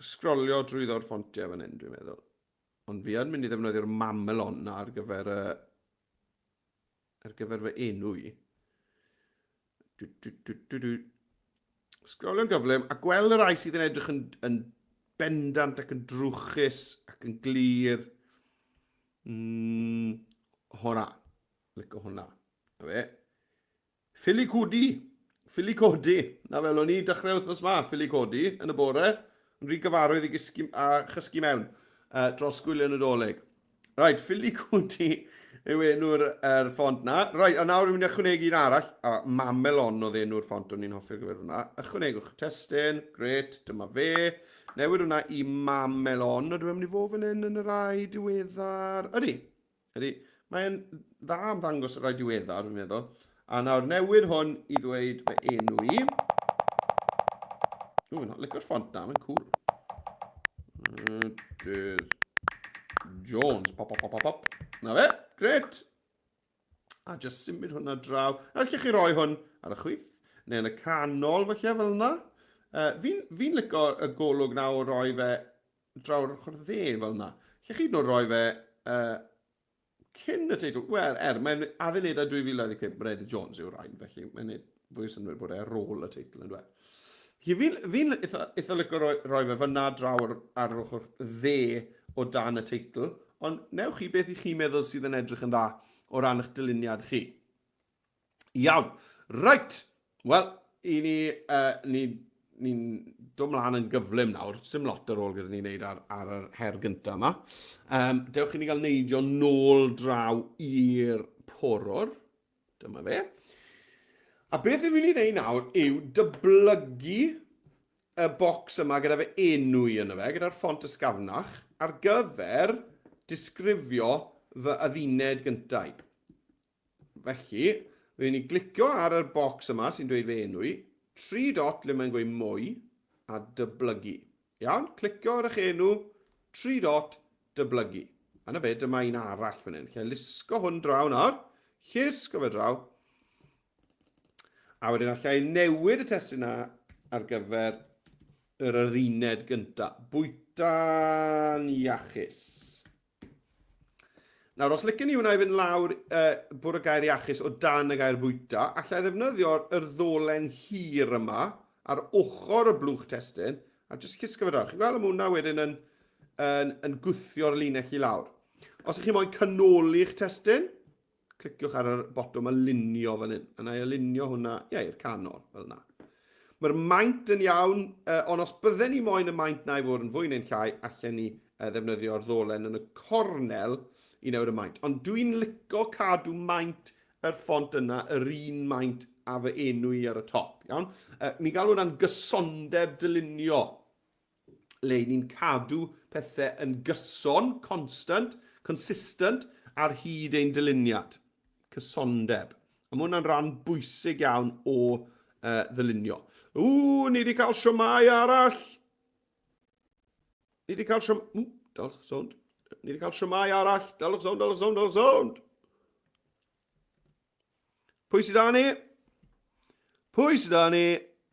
sgrolio drwyddo'r ffontiau fan hyn, dwi'n meddwl. Ond fi yn mynd i ddefnyddio'r mamelon na ar gyfer, uh, ar gyfer fy enw i. Du, du, du, du, du. Sgrolio'n gyflym a gweld y rai sydd yn edrych yn, yn bendant ac yn drwchus ac yn glir. Mm, hwnna. Licio hwnna. Na fe. Ffili codi! Ffili codi! Na fel o'n i dechrau wythnos ma, ffili codi yn y bore. Yn rhy gyfarwydd i gysgu, a chysgu mewn uh, dros gwyliau Nadolig. Right, ffili codi yw enw'r er ffont na. Right, a nawr rwy'n mynd i ychwanegu un arall. A Mamelon oedd enw'r ffont o'n i'n hoffi ar gyfer hwnna. Ychwanegwch testun, gret, dyma fe. Newid hwnna i Mamelon. Ydw i'n mynd i fod fan hyn yn y rai diweddar? Ydy, Ydy, mae'n dda am ddangos y rhai diweddar, fi'n meddwl. A nawr newid hwn i ddweud fy enw i. O, fi'n licio'r ffont na, mae'n cool. Dydd Jones, pop, pop, pop, pop, pop. Na fe, gret. A just symud hwnna draw. Nawr, allwch chi roi hwn ar y chwith, neu yn y canol, falle, fel yna. Uh, Fi'n fi licio y golwg na o roi fe draw ar ochr dde fel yna. Lle chi hyd yn oed roi fe uh, cyn y teitl? Wel, er, mae'n addunedau 2025, Meredydd Jones yw'r rhain, felly mae'n neud fwy o synnwyr bod e ar ôl y teitl yn dweud. Felly fi'n fi eitha, eitha licio roi, roi fe fyna draw ar, ar yr ochr dde o dan y teitl, ond newch chi beth i chi'n meddwl sydd yn edrych yn dda o ran eich dyluniad chi. Iawn. Reit. Wel, i ni, uh, ni, ni'n dod mlaen yn gyflym nawr. Sim lot ar ôl gyda ni'n neud ar, ar yr her gyntaf yma. Um, dewch i ni gael neidio nôl draw i'r porwr. Dyma fe. A beth yw'n mynd i wneud nawr yw dyblygu y bocs yma gyda fe enw i yno fe, gyda'r ffont ysgafnach, ar gyfer disgrifio fy adduned gyntaf. Felly, rydyn ni glicio ar yr bocs yma sy'n dweud fy enw i, tri dot le mae'n gweud mwy, a dyblygu. Iawn, clicio ar eich enw, tri dot, dyblygu. A na fe, dyma un arall fan hyn. Lle lusgo hwn draw nawr, llusgo fe draw. A wedyn allai newid y testun na ar gyfer yr adduned gyntaf. Bwyta'n iachus. Nawr, os licen i hwnna i fynd lawr uh, bwrw y gair iachus o dan y gair bwyta, allai ddefnyddio'r yr ddolen hir yma ar ochr y blwch testun a jyst llusgo fe draw. Chi'n gweld, mae hwnna wedyn yn, yn, yn gwthio'r linell i lawr. Os ych chi moyn canoli'ch testun, Cliciwch ar yr botwm alinio fan hyn. A na i alinio hwnna, ie, i'r canol, fel yna. Mae'r maint yn iawn, uh, ond os bydden ni moyn y maint na i fod yn fwy neu'n llai, allen ni uh, ddefnyddio'r ddolen yn y cornel i newid y maint. Ond dwi'n lico cadw maint yr ffont yna, yr un maint a fy enw i ar y top, iawn? Uh, ni'n galw hwnna'n gysondeb dylunio. le ni'n cadw pethau yn gyson, constant, consistent, ar hyd ein dyluniad. Cysondeb. A mae hwnna'n rhan bwysig iawn o uh, ddylunio. Ww, ni wedi cael siomau arall! Ni wedi cael siom... Ww, dalwch sownd. Ni wedi cael siomau arall. Dalwch sownd, dalwch sownd, dalwch sownd! Pwy sydd â ni? Pwy sydd â ni?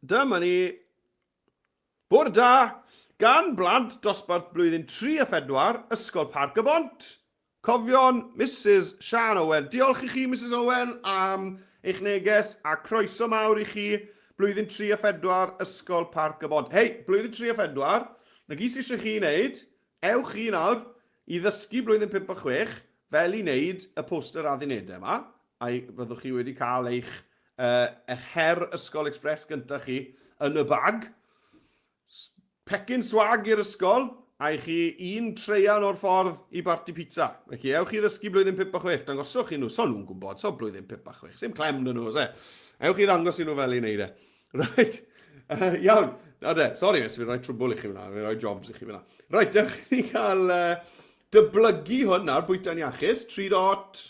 Dyma ni. Bore da! Gan blant dosbarth blwyddyn 3 a 4, Ysgol Parc y Bont. Cofion Misus Siân Owen. Diolch i chi Misus Owen am eich neges a croeso mawr i chi blwyddyn 3 a 4 Ysgol Parc y Bont. Hei, blwyddyn 3 a 4, na gyd sydd eisiau chi wneud, ewch chi nawr i ddysgu blwyddyn 5 a 6 fel i wneud y poster addunedau yma, a fyddwch chi wedi cael eich, uh, eich her Ysgol Express gyntaf chi yn y bag. Pecyn swag i'r ysgol, a i chi un treian o'r ffordd i barti pizza. Felly, ewch i ddysgu blwyddyn 5 a 6, dangoswch i nhw, so nhw'n gwybod, so blwyddyn 5 a 6, sim clem dyn nhw, oes e? Ewch i ddangos i nhw fel i wneud e. Right, uh, iawn, na de, sori, nes fi roi trwbl i chi fyna, fi roi jobs i chi fyna. Right, dewch i ni cael uh, dyblygu hwn nawr, bwyta'n iachus, 3 dot,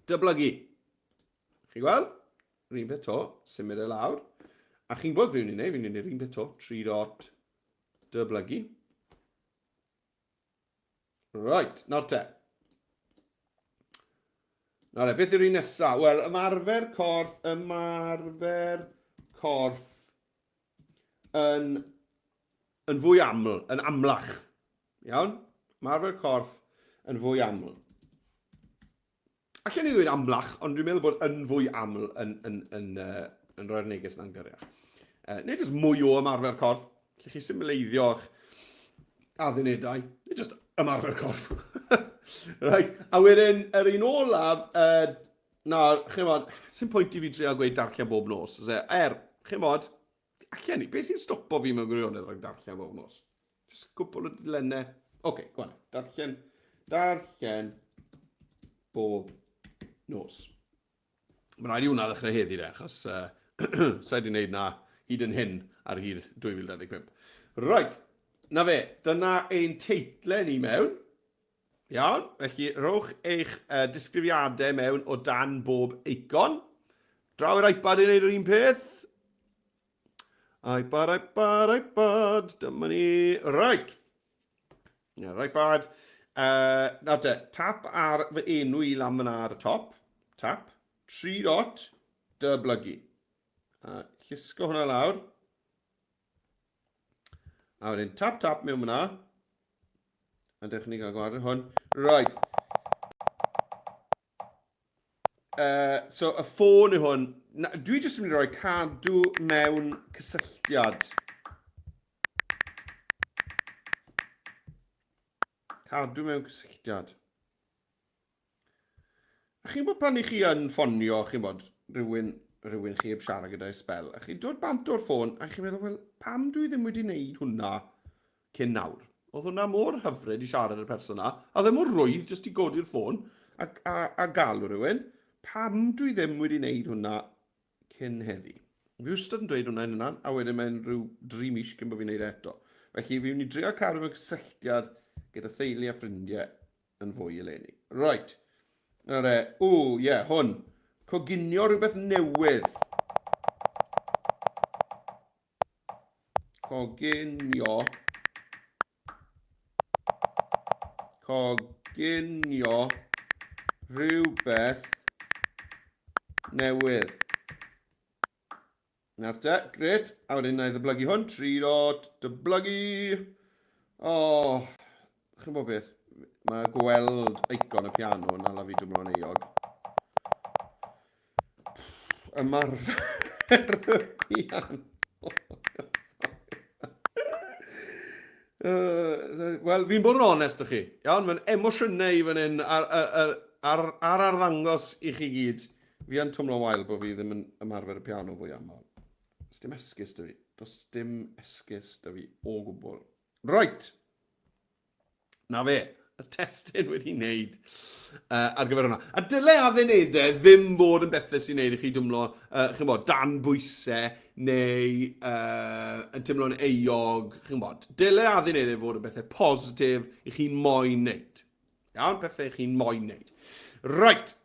dyblygu. Chi gweld? Yr un peth to, symud e lawr. A chi'n gwybod fi'n mynd i wneud, fi'n mynd i wneud yr un peth to, 3 dot dyblygu. Right, nawr te. Nawr te, beth yw'r un nesaf? Wel, ymarfer corff, ymarfer corff yn, yn fwy aml, yn amlach. Iawn? Ymarfer corff yn fwy aml. Allen i ddweud amlach, ond dwi'n meddwl bod yn fwy aml yn, yn, yn, uh, yn rhoi'r neges na'n gyrriach. Uh, neu jyst mwy o ymarfer corff. Lle chi symleiddio eich addunedau. Neu jyst ymarfer corff. right. A wedyn, yr un olaf, uh, na, chi'n bod, sy'n pwynt i fi trio gweud darllen bob nos. E, er, chi'n bod, Allen i, beth sy'n stopo fi mewn gwirionedd rhag darllen bob nos? Just cwpl o dudalennau. Oce, okay, go on. Darllen, darllen bob nos. Mae'n rhaid i hwnna ddechrau heddi de, achos uh, sa'i wedi gwneud na hyd yn hyn ar hyd 2025. Right, na fe, dyna ein teitlau ni mewn. Iawn, felly rhowch eich uh, disgrifiadau mewn o dan bob eicon. Draw i'r iPad i wneud yr un peth. iPad, iPad, iPad, dyma ni. Right. Yeah, iPad. Uh, nawr te, tap ar fy enw i lan fyna ar y top. Tap. 3 dot, dyblygu. A llusgo hwnna lawr. A wedyn tap tap mewn fyna. A dewch ni gael gwared hwn. Right. Uh, so, y ffôn yw hwn. Na, dwi jyst yn mynd i roi cadw mewn cysylltiad. Cadw mewn cysylltiad. A chi'n bod pan i chi yn ffonio, chi'n bod, rhywun, rhywun chi heb siarad gyda'i sbel, a chi'n dod bant o'r ffôn, a chi'n meddwl, wel, pam dwi ddim wedi wneud hwnna cyn nawr? Oedd hwnna mor hyfryd i siarad â'r person na, a oedd e mor rwydd jyst i godi'r ffôn a, a, a galw rhywun. Pam dwi ddim wedi wneud hwnna cyn heddi? Fi wastad yn dweud hwnna yn yna, a wedyn mae'n rhyw dri mis cyn bod fi'n wneud e eto. Felly fi'n mynd i drio cadw mewn cysylltiad gyda theulu a ffrindiau yn fwy eleni. Right. Nawr e, ww, ie, yeah, hwn. Coginio rhywbeth newydd. Coginio. Coginio rhywbeth newydd. Nawr te, gret. A wedyn na i ddyblygu hwn. 3 dot, dyblygu. O, oh, chi'n bod beth? Mae gweld eicon y piano yn ala fi dwmlo'n euog. Ymarfer y piano. Uh, Wel, fi'n bod yn onest â chi. Iawn, mae'n emosiynau i fan hyn ar, ar, ar, ar, ar arddangos i chi gyd. Fi yn twmlo'n wael bod fi ddim yn ymarfer y piano fwy aml. Does dim esgus da fi. Does dim esgus da fi o gwbl. Right. Na fe. Y testun wedi wneud uh, ar gyfer hwnna. A dyle addunedau ddim bod yn bethau sy'n neud i chi dwmlo, uh, chi'n bod, dan bwysau neu uh, yn teimlo'n euog, chi'n bod. Dyle addunedau fod yn bethau positif i chi'n moyn wneud. Iawn, pethau i chi'n moyn wneud. Right.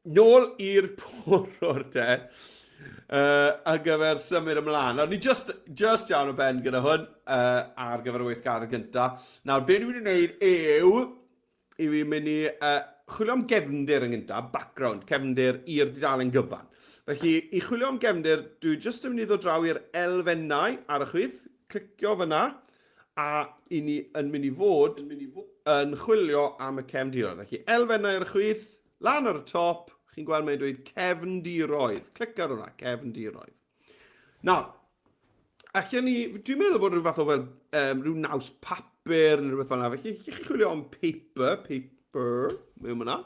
Nôl i'r porwr te, uh, ar gyfer symud ymlaen. Nawr, ni just, just iawn o ben gyda hwn uh, ar gyfer y weithgaredd gyntaf. Nawr, be dwi'n mynd i wneud yw, i fi'n mynd i uh, chwilio am gefndir yn gyntaf, background, cefndir i'r dudalen gyfan. Felly, i chwilio am gefndir, dwi jyst yn mynd i ddod draw i'r elfennau ar y chwith, clicio fyna, a i ni yn mynd i fod yn chwilio am y cefndiroedd. Felly, elfennau ar y chwith, lan ar y top, chi'n gweld mae'n dweud cefndiroedd. Clic ar hwnna, cefndiroedd. Nawr, allan ni, dwi'n meddwl bod rhyw fath o fel, um, rhyw naws papur neu rhywbeth fel yna. Felly, chi chwilio am paper, paper, mewn yna.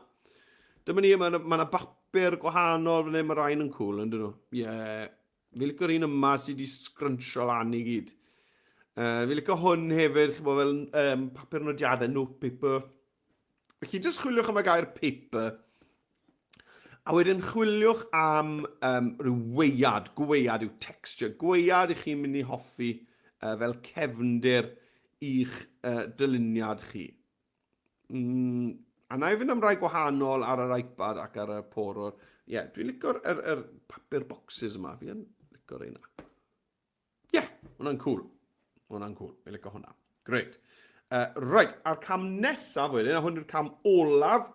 Dyma ni, mae yna ma bapur gwahanol fan hyn, mae rhain yn cool, yn dyn nhw. Ie, yeah. Fi licio'r un yma sydd wedi scruncho lan i gyd. Fi licio hwn hefyd, chi'n bod fel um, papur nodiadau, notepaper. Felly, jyst chwiliwch am y gair paper. A wedyn chwiliwch am um, rhyw weiad, gweiad yw texture, gweiad i chi'n mynd i hoffi uh, fel cefndir i'ch uh, dyluniad chi. Mm, a na i fynd am rai gwahanol ar yr iPad ac ar y porwr. Ie, yeah, dwi'n licio'r er, er papur boxes yma, fi yn licio'r un Ie, yeah, hwnna'n cool. Hwnna'n cool, fi'n licio hwnna. Great. Right, a'r cam nesaf wedyn, a hwn yw'r cam olaf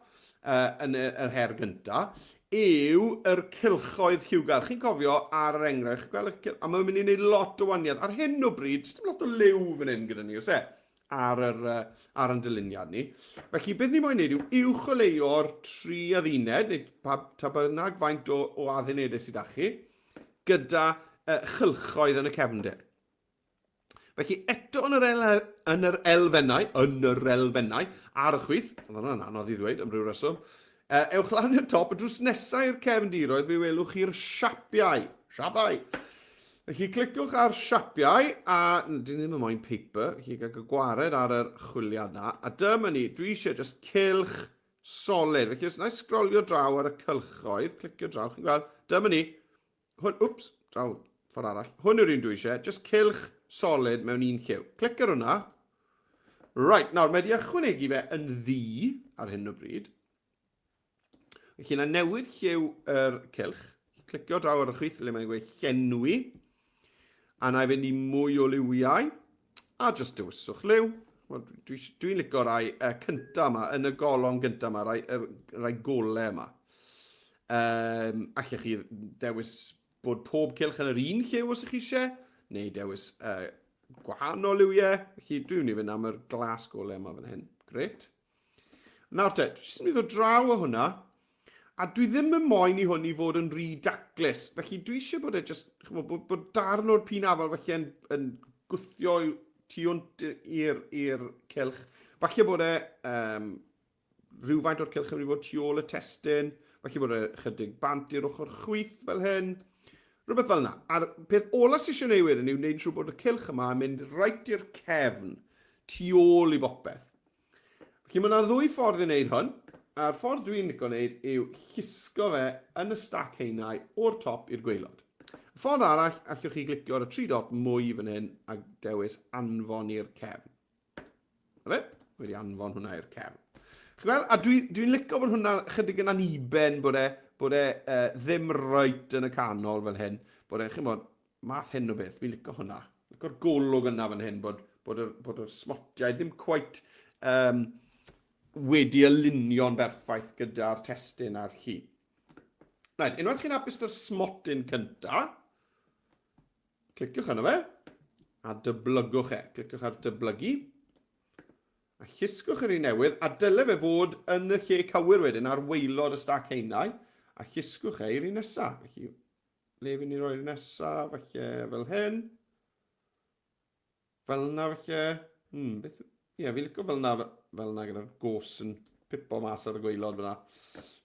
yn y, yr her gyntaf, yw yr cylchoedd lliwgar. Chi'n cofio ar yr enghraifft, chi'n gweld, a mae'n mynd i wneud lot o waniaeth. Ar hyn o bryd, dim lot o liw fan hyn gyda ni, oes e? Ar yr, ar ein dyluniad ni. Felly, beth ni moyn wneud yw uwcholeuo'r tri adduned, neu pa, ta bynnag faint o, o addunedau sydd â chi, gyda uh, chylchoedd yn y cefndir. Felly eto yn yr, el, yn yr elfennau, yn yr elfennau, ar y chwith, oedd hwnna'n anodd i ddweud am ryw reswm, uh, ewch lan i'r top, y drws nesau i'r cefndiroedd, fe welwch chi'r siapiau. Siapiau! Felly cliciwch ar siapiau, a dyn ni ddim yn moyn paper, felly gael gwared ar yr chwiliad na, a dyma ni, dwi eisiau just cylch solid. Felly os na i sgrolio draw ar y cylchoedd, clicio draw, chi'n gweld, dyma ni. Hwn, wps, draw, ffordd arall. Hwn yw'r un dwi eisiau, just cylch solid mewn un lliw. Clic ar hwnna. Right, nawr, mae wedi ychwanegu fe yn ddu ar hyn o bryd. Felly, na newid lliw yr cylch. Clicio draw ar y chwith le mae'n gweud llenwi. A na i fynd i mwy o liwiau. A just dewiswch liw. Wel, dwi'n dwi, dwi licio rai uh, cynta yma, yn y golofn gynta yma, rai, er, rai gole yma. Um, allech chi dewis bod pob cylch yn yr un lliw os ych chi eisiau, neu dewis uh, gwahanol liwiau. Felly dwi'n mynd i fynd am yr glas gole yma fan hyn. Gret. Nawr te, dwi jyst yn mynd i ddod draw o hwnna, a dwi ddim yn moyn i hwn i fod yn rhy daclus, felly dwi eisiau bod e jyst, chymod, bod, bod darn o'r pin afal felly yn, yn gwthio tu hwnt i'r cylch. Falle bod e um, rhywfaint o'r cylch yn mynd i fod tu ôl y testun, falle bod e chydig bant i'r ochr chwith fel hyn. Rhywbeth fel yna. A'r peth ola sy'n eisiau gwneud wedyn yw gwneud yn siŵr bod y cylch yma yn mynd reit i'r cefn, tu ôl i bopeth. Felly mae yna ddwy ffordd i wneud hwn, a'r ffordd dwi'n licio wneud yw llusgo fe yn y stac haenau o'r top i'r gwaelod. Y ffordd arall, allwch chi glicio ar y tri dot mwy fan hyn a dewis anfon i'r cefn. Na fe, wedi anfon hwnna i'r cefn. Chi'n gweld, a dwi'n dwi, dwi licio bod hwnna chydig yn aniben, bod e, bod e uh, ddim reit yn y canol fel hyn, bod e, chi'n bod, math hyn o beth, fi'n licio hwnna. Licio'r golwg yna fan hyn, bod, bod, yr, bod yr smotiau ddim quite um, wedi alinio'n berffaith gyda'r testun a'r llun. Right, unwaith chi'n hapus dy'r smotyn cynta, cliciwch arno fe, a dyblygwch e. Cliciwch ar dyblygu, a llusgwch yr un newydd, a dyle fe fod yn y lle cywir wedyn ar waelod y stac haenau, a llusgwch e i'r un nesaf. Felly, Le fi'n i roi'r nesa, falle fel hyn. Fel yna falle. Hmm, beth... Ie, yeah, fi'n licio fel yna, fel yna gyda'r gos yn pipo mas ar y gwaelod fyna.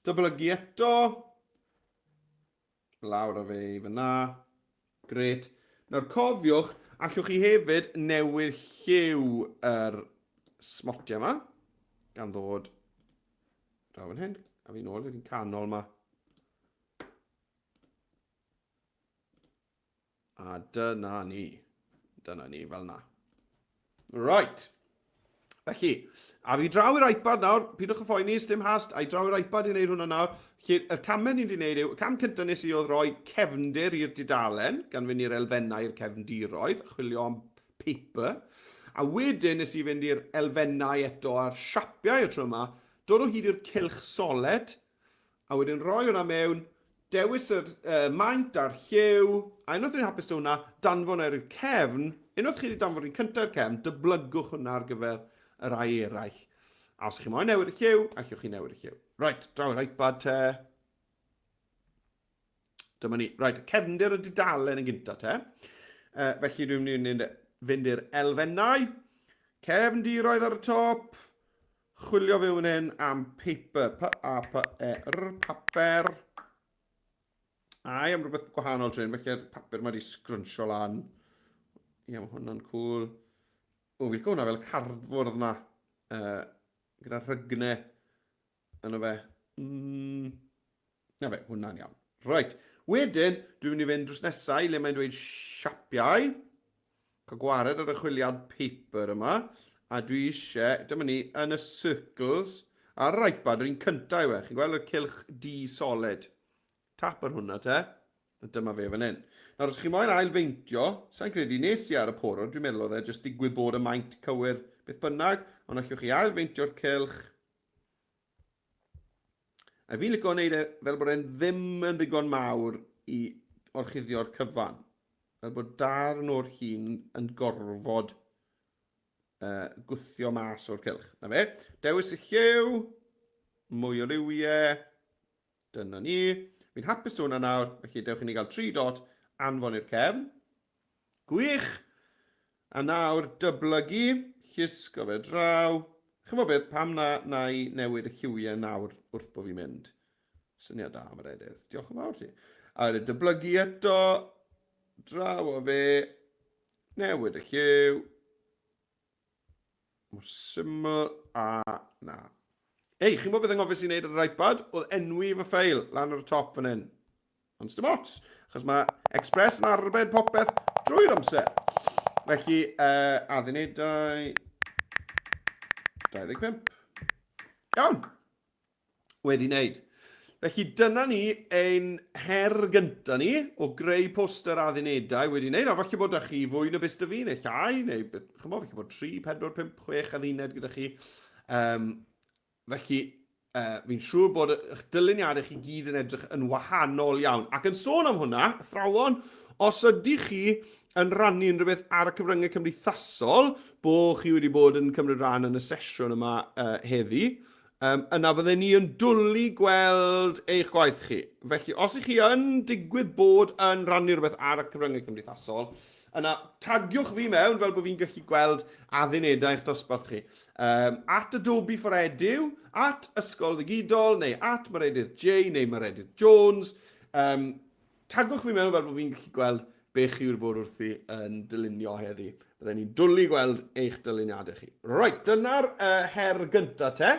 Dyblygu eto. Lawr â fe i fyna. Gret. Nawr cofiwch, allwch chi hefyd newid lliw yr smotiau yma, gan ddod draw fan hyn, a fi'n ôl i'r canol yma. A dyna ni. Dyna ni, fel na. Right. Felly, a fi draw i'r iPad nawr, pidwch y phoeni, dim hast, a i draw i'r iPad i wneud hwnna nawr. Felly, y camau ni'n di wneud yw, y cam cyntaf nes i oedd rhoi cefndir i'r dudalen, gan fynd i'r elfennau i'r cefndiroedd, chwilio am paper. A wedyn nes i fynd i'r elfennau eto a'r siapiau y tro yma. Dod o hyd i'r cylch soled, a wedyn rhoi hwnna mewn, dewis yr uh, maint a'r lliw, a unwaith chi'n hapus 'da hwnna, danfon e i'r cefn, unwaith chi wedi danfon un cyntaf i'r cefn, dyblygwch hwnna ar gyfer y rhai eraill. A os chi moyn newid y lliw, allwch chi newid y lliw. Right, draw i'r iPad te. Dyma ni. Right, cefndir y dudalen yn gyntaf te. Felly dwi'n mynd i fynd i'r elfennau. Cefndiroedd ar y top. Chwilio fe fan hyn am paper. P-A-P-E-R, paper. Ai, am rhywbeth gwahanol trin, felly'r papur mae wedi sgrwnsio lan. Ie, mae hwnna'n cool. O, fi'n hwnna fel cardfwrdd na. Gyda rhygne yno fe. Na fe, hwnna'n iawn. Right. Wedyn, dwi'n mynd i fynd drws nesau le mae'n dweud siapiau. Cael gwared ar y chwiliad paper yma. A dwi eisiau, dyma ni, yn y circles, ar yr iPad, yr un cyntaf yw e. Chi'n gweld y cylch D solid. Tap ar hwnna te. A dyma fe fan hyn. Nawr, os chi moyn ail-feintio, sa'n credu nes i ar y porwr, dwi'n meddwl oedd e jyst digwydd bod y maint cywir beth bynnag, ond allwch chi ail-feintio'r cylch. A fi'n licio wneud e fel bod e'n ddim yn ddigon mawr i orchuddio'r cyfan. Fel bod darn o'r hun yn gorfod gwthio mas o'r cylch. Na fe. Dewis y lliw, mwy o liwiau, dyna ni. Fi'n hapus 'da hwnna nawr, felly dewch i ni gael 3 dot, anfon i'r cefn. Gwych! A nawr dyblygu, llusgo fe draw. Chimod beth, pam na na i newid y lliwiau nawr wrth bod fi'n mynd? Syniad da, Meredydd. Diolch yn fawr ti. A wedyn dyblygu eto, draw o fe, newid y lliw. Mor syml a na. Ei, chi'n gwybod beth anghofio i wneud ar yr iPad? Oedd enwi fy ffeil lan ar y top fan hyn. Ond dim ots, achos mae Express yn arbed popeth drwy'r amser. Felly, addunedau 25. Iawn. Wedi wneud. Felly dyna ni ein her gyntaf ni o greu poster addunedau wedi wneud. A falle bod da chi fwy na beth da fi, neu llai, neu chymod, falle bod 3, 4, 5, 6 adduned gyda chi. Um, Felly, uh, fi'n siŵr bod eich dyluniadau chi gyd yn edrych yn wahanol iawn. Ac yn sôn am hwnna, athrawon, os ydych chi yn rhannu unrhyw beth ar y cyfryngau cymdeithasol, bo chi wedi bod yn cymryd rhan yn y sesiwn yma heddi, yna fydden ni yn dwlu gweld eich gwaith chi. Felly, os ych chi yn digwydd bod yn rhannu rhywbeth ar y cyfryngau cymdeithasol, yna tagiwch fi mewn fel bod fi'n gallu gweld addunedau eich dosbarth chi. Um, at Adobe for Edu, at Ysgol Ddigidol, neu at Meredydd J, neu Meredydd Jones. Um, tagwch fi mewn fel bod fi'n gallu gweld be chi wedi bod wrthi yn dylunio heddi. Bydden ni'n dwlu gweld eich dyluniadau chi. Reit, dyna'r her gyntaf te.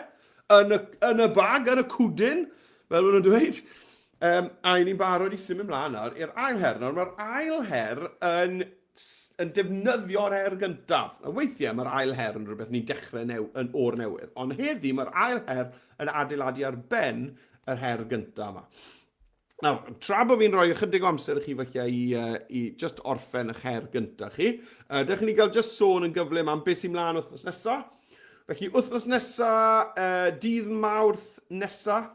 Yn y, yn y bag, yn y cwdyn, fel maen nhw'n dweud. Um, a ni'n barod i symud ymlaen nawr i'r ail her. Nawr, mae'r ail her yn yn defnyddio'r her gyntaf. A weithiau mae'r ail her yn rhywbeth ni'n dechrau new, yn o'r newydd, ond heddi mae'r ail her yn adeiladu ar ben yr her gyntaf yma. Nawr, tra bod fi'n rhoi ychydig o amser i chi falle i, i just orffen eich her gyntaf chi, dewch i ni gael just sôn yn gyflym am beth sy'n mlaen wythnos nesaf. Felly, wythnos nesaf, dydd Mawrth nesaf,